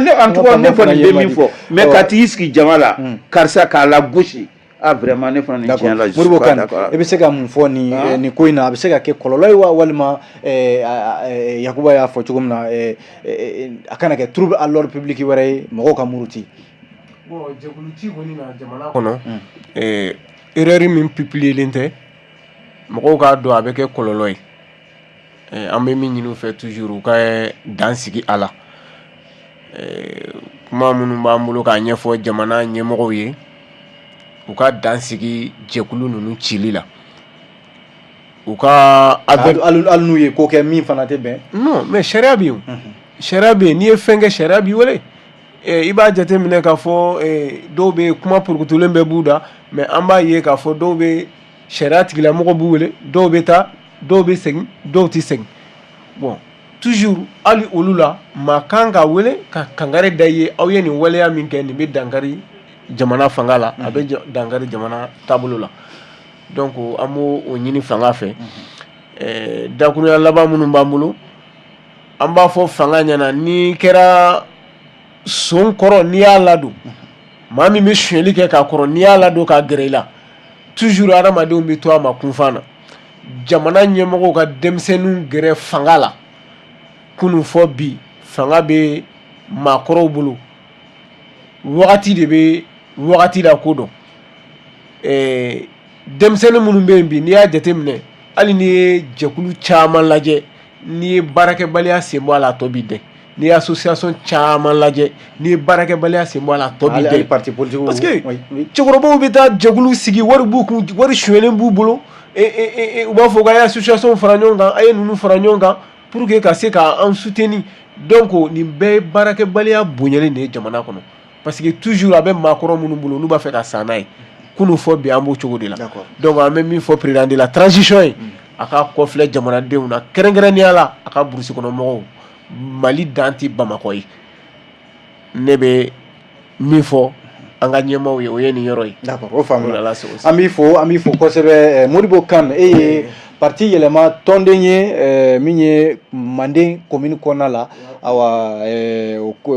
ne, en tout cas, ne kɔni bɛ min fɔ, mais ka t'i sigi jama la, karisa k'a la gosi, ah vraiment, ne fana ni tiɲɛ la, je suis Modibo pas Kane, d'accord. I bɛ se ka mun fɔ nin ko in na? A bɛ se ka kɛ kɔlɔlɔ ye wa, walima Yakuba y'a fɔ cogo min na, a kana kɛ trouble à l'ordre public wɛrɛ ye, mɔgɔw ka muruti? Bon, jɛkulu ci kɔni na jamana kɔnɔ, erreur min publier tɛ, mɔgɔw k'a dɔn a bɛ kɛ kɔlɔlɔ ye. An bɛ min ɲini u fɛ toujours, u ka dan sigi a la. Kuma minnu b'an bolo k'a ɲɛfɔ jamana ɲɛmɔgɔw ye, u ka dan sigi jɛkulu ninnu cili la, u ka Hali n'u ye ko kɛ min fana tɛ bɛn? Non, mais sariya bɛ yen, sariya bɛ yen. N'i ye fɛn kɛ, sariya b'i wele. I b'a jateminɛ k'a fɔ dɔw bɛ kuma porokotolen bɛɛ b'u da, mais an b'a ye k'a fɔ dɔw bɛ sariya tigilamɔgɔ b'u wele, dɔw bɛ taa, dɔw bɛ segin, dɔw tɛ segin. Bon, toujours hali olu la, maa kan ka wele ka kangari da i ye: aw ye nin waleya min kɛ, nin bɛ dankari jamana fanga la, a bɛ dankari jamana taabolo la. Donc an b'o o ɲini fanga fɛ. Dakurunya laban minnu b'an bolo, an b'a fɔ fanga ɲɛna: n'i kɛra son kɔrɔ, n'i y'a ladon, maa min bɛ sonyali kɛ k'a kɔrɔ, n'i y'a ladon k'a gɛrɛ i la, toujours hadamadenw bɛ to a ma kunfan na. Jamana ɲɛmɔgɔw ka denmisɛnninw gɛrɛ fanga la. Kunun fɔ bi, fanga bɛ maakɔrɔw bolo, wagati de bɛ wagati la ko dɔn. Denmisɛnnin minnu bɛ yen bi, n'i y'a jateminɛ, hali n'i ye jɛkulu caman lajɛ, n'i ye baarakɛbaliya sen bɔ a la, a tɔ b'i dɛn. N'i ye association caman lajɛ, n'i ye baarakɛbaliya sen bɔ a la, a tɔ b'i dɛn. Parti politique. Parce que cɛkɔrɔbaw bɛ taa jɛkulu sigi, wari b'u kun, wari sonyɛlen b'u bolo, u b'a fɔ k'a ye association fara ɲɔgɔn kan, a ye ninnu fara ɲɔgɔn kan pour que ka se k'an soutenir. Donc nin bɛɛ ye baarakɛbaliya bonyalen de ye jamana kɔnɔ, parce que toujours a bɛ maakɔrɔ minnu bolo, n'u b'a fɛ ka san n'a ye. Kunun fɔ bi, an b'o cogo de la. Donc an bɛ min fɔ président de la transition ye, a ka kɔfilɛ jamanadenw na, kɛrɛnkɛrɛnnenya la a ka brousse kɔnɔ mɔgɔw. Mali dan tɛ Bamakɔ ye. Ne bɛ min fɔ an ka ɲɛmaaw ye, o ye nin yɔrɔ ye. D'accord, o faamuna. An b'i fo kosɛbɛ. Modibo Kane, e ye parti Yɛlɛma tɔnden ye min ye Manden commune kɔnɔna la, awa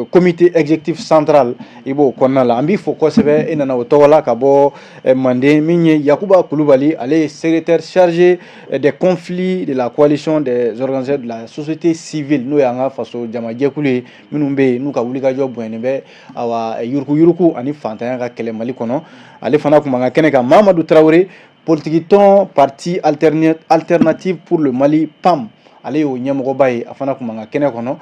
comité exécutif central, i b'o kɔnɔna la. An b'i fo kosɛbɛ, e nana o tɔgɔ la ka bɔ Manden. Min ye Yakuba Kulubali, ale ye secrétaire chargé des conflits de la coalition des organisations de la société civile, n'o y'an ka faso jamajɛkulu ye minnu bɛ yen n'u ka wulikajɔ bonyanen bɛ awa yuruguyurugu ani fantanya ka kɛlɛ Mali kɔnɔ, ale fana tun b'an ka kɛnɛ kan. Mamadu Tarawele, politiki tɔn Parti alternative pour le Mali, PAM, ale y'o ɲɛmɔgɔba ye, a fana tun b'an ka kɛnɛ kɔnɔ.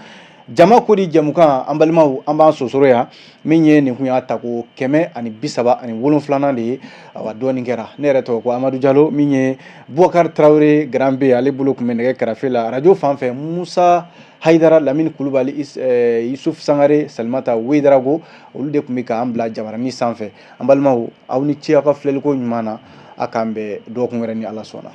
Jama ko di jɛmukan, an balimaw, an b'an sosoro yan. Min ye nin kun y'a tako 137nan de ye. Awa, dɔɔnin kɛra. Ne yɛrɛ tɔgɔ ko Amadu Jalo. Min ye Bubakari Tarawele Grand B, ale bolo tun bɛ nɛgɛ kɛrɛfɛ la. Arajo fan fɛ, Musa Hayidara, Lamini Kulubali, Yusuf Sangare, Salimata Wedarago, olu de tun bɛ k'an bila jabaranin sanfɛ. An balimaw, aw ni ce aw ka filɛliko ɲuman na. A k'an bɛn dɔgɔkun wɛrɛ ni Ala sɔnna.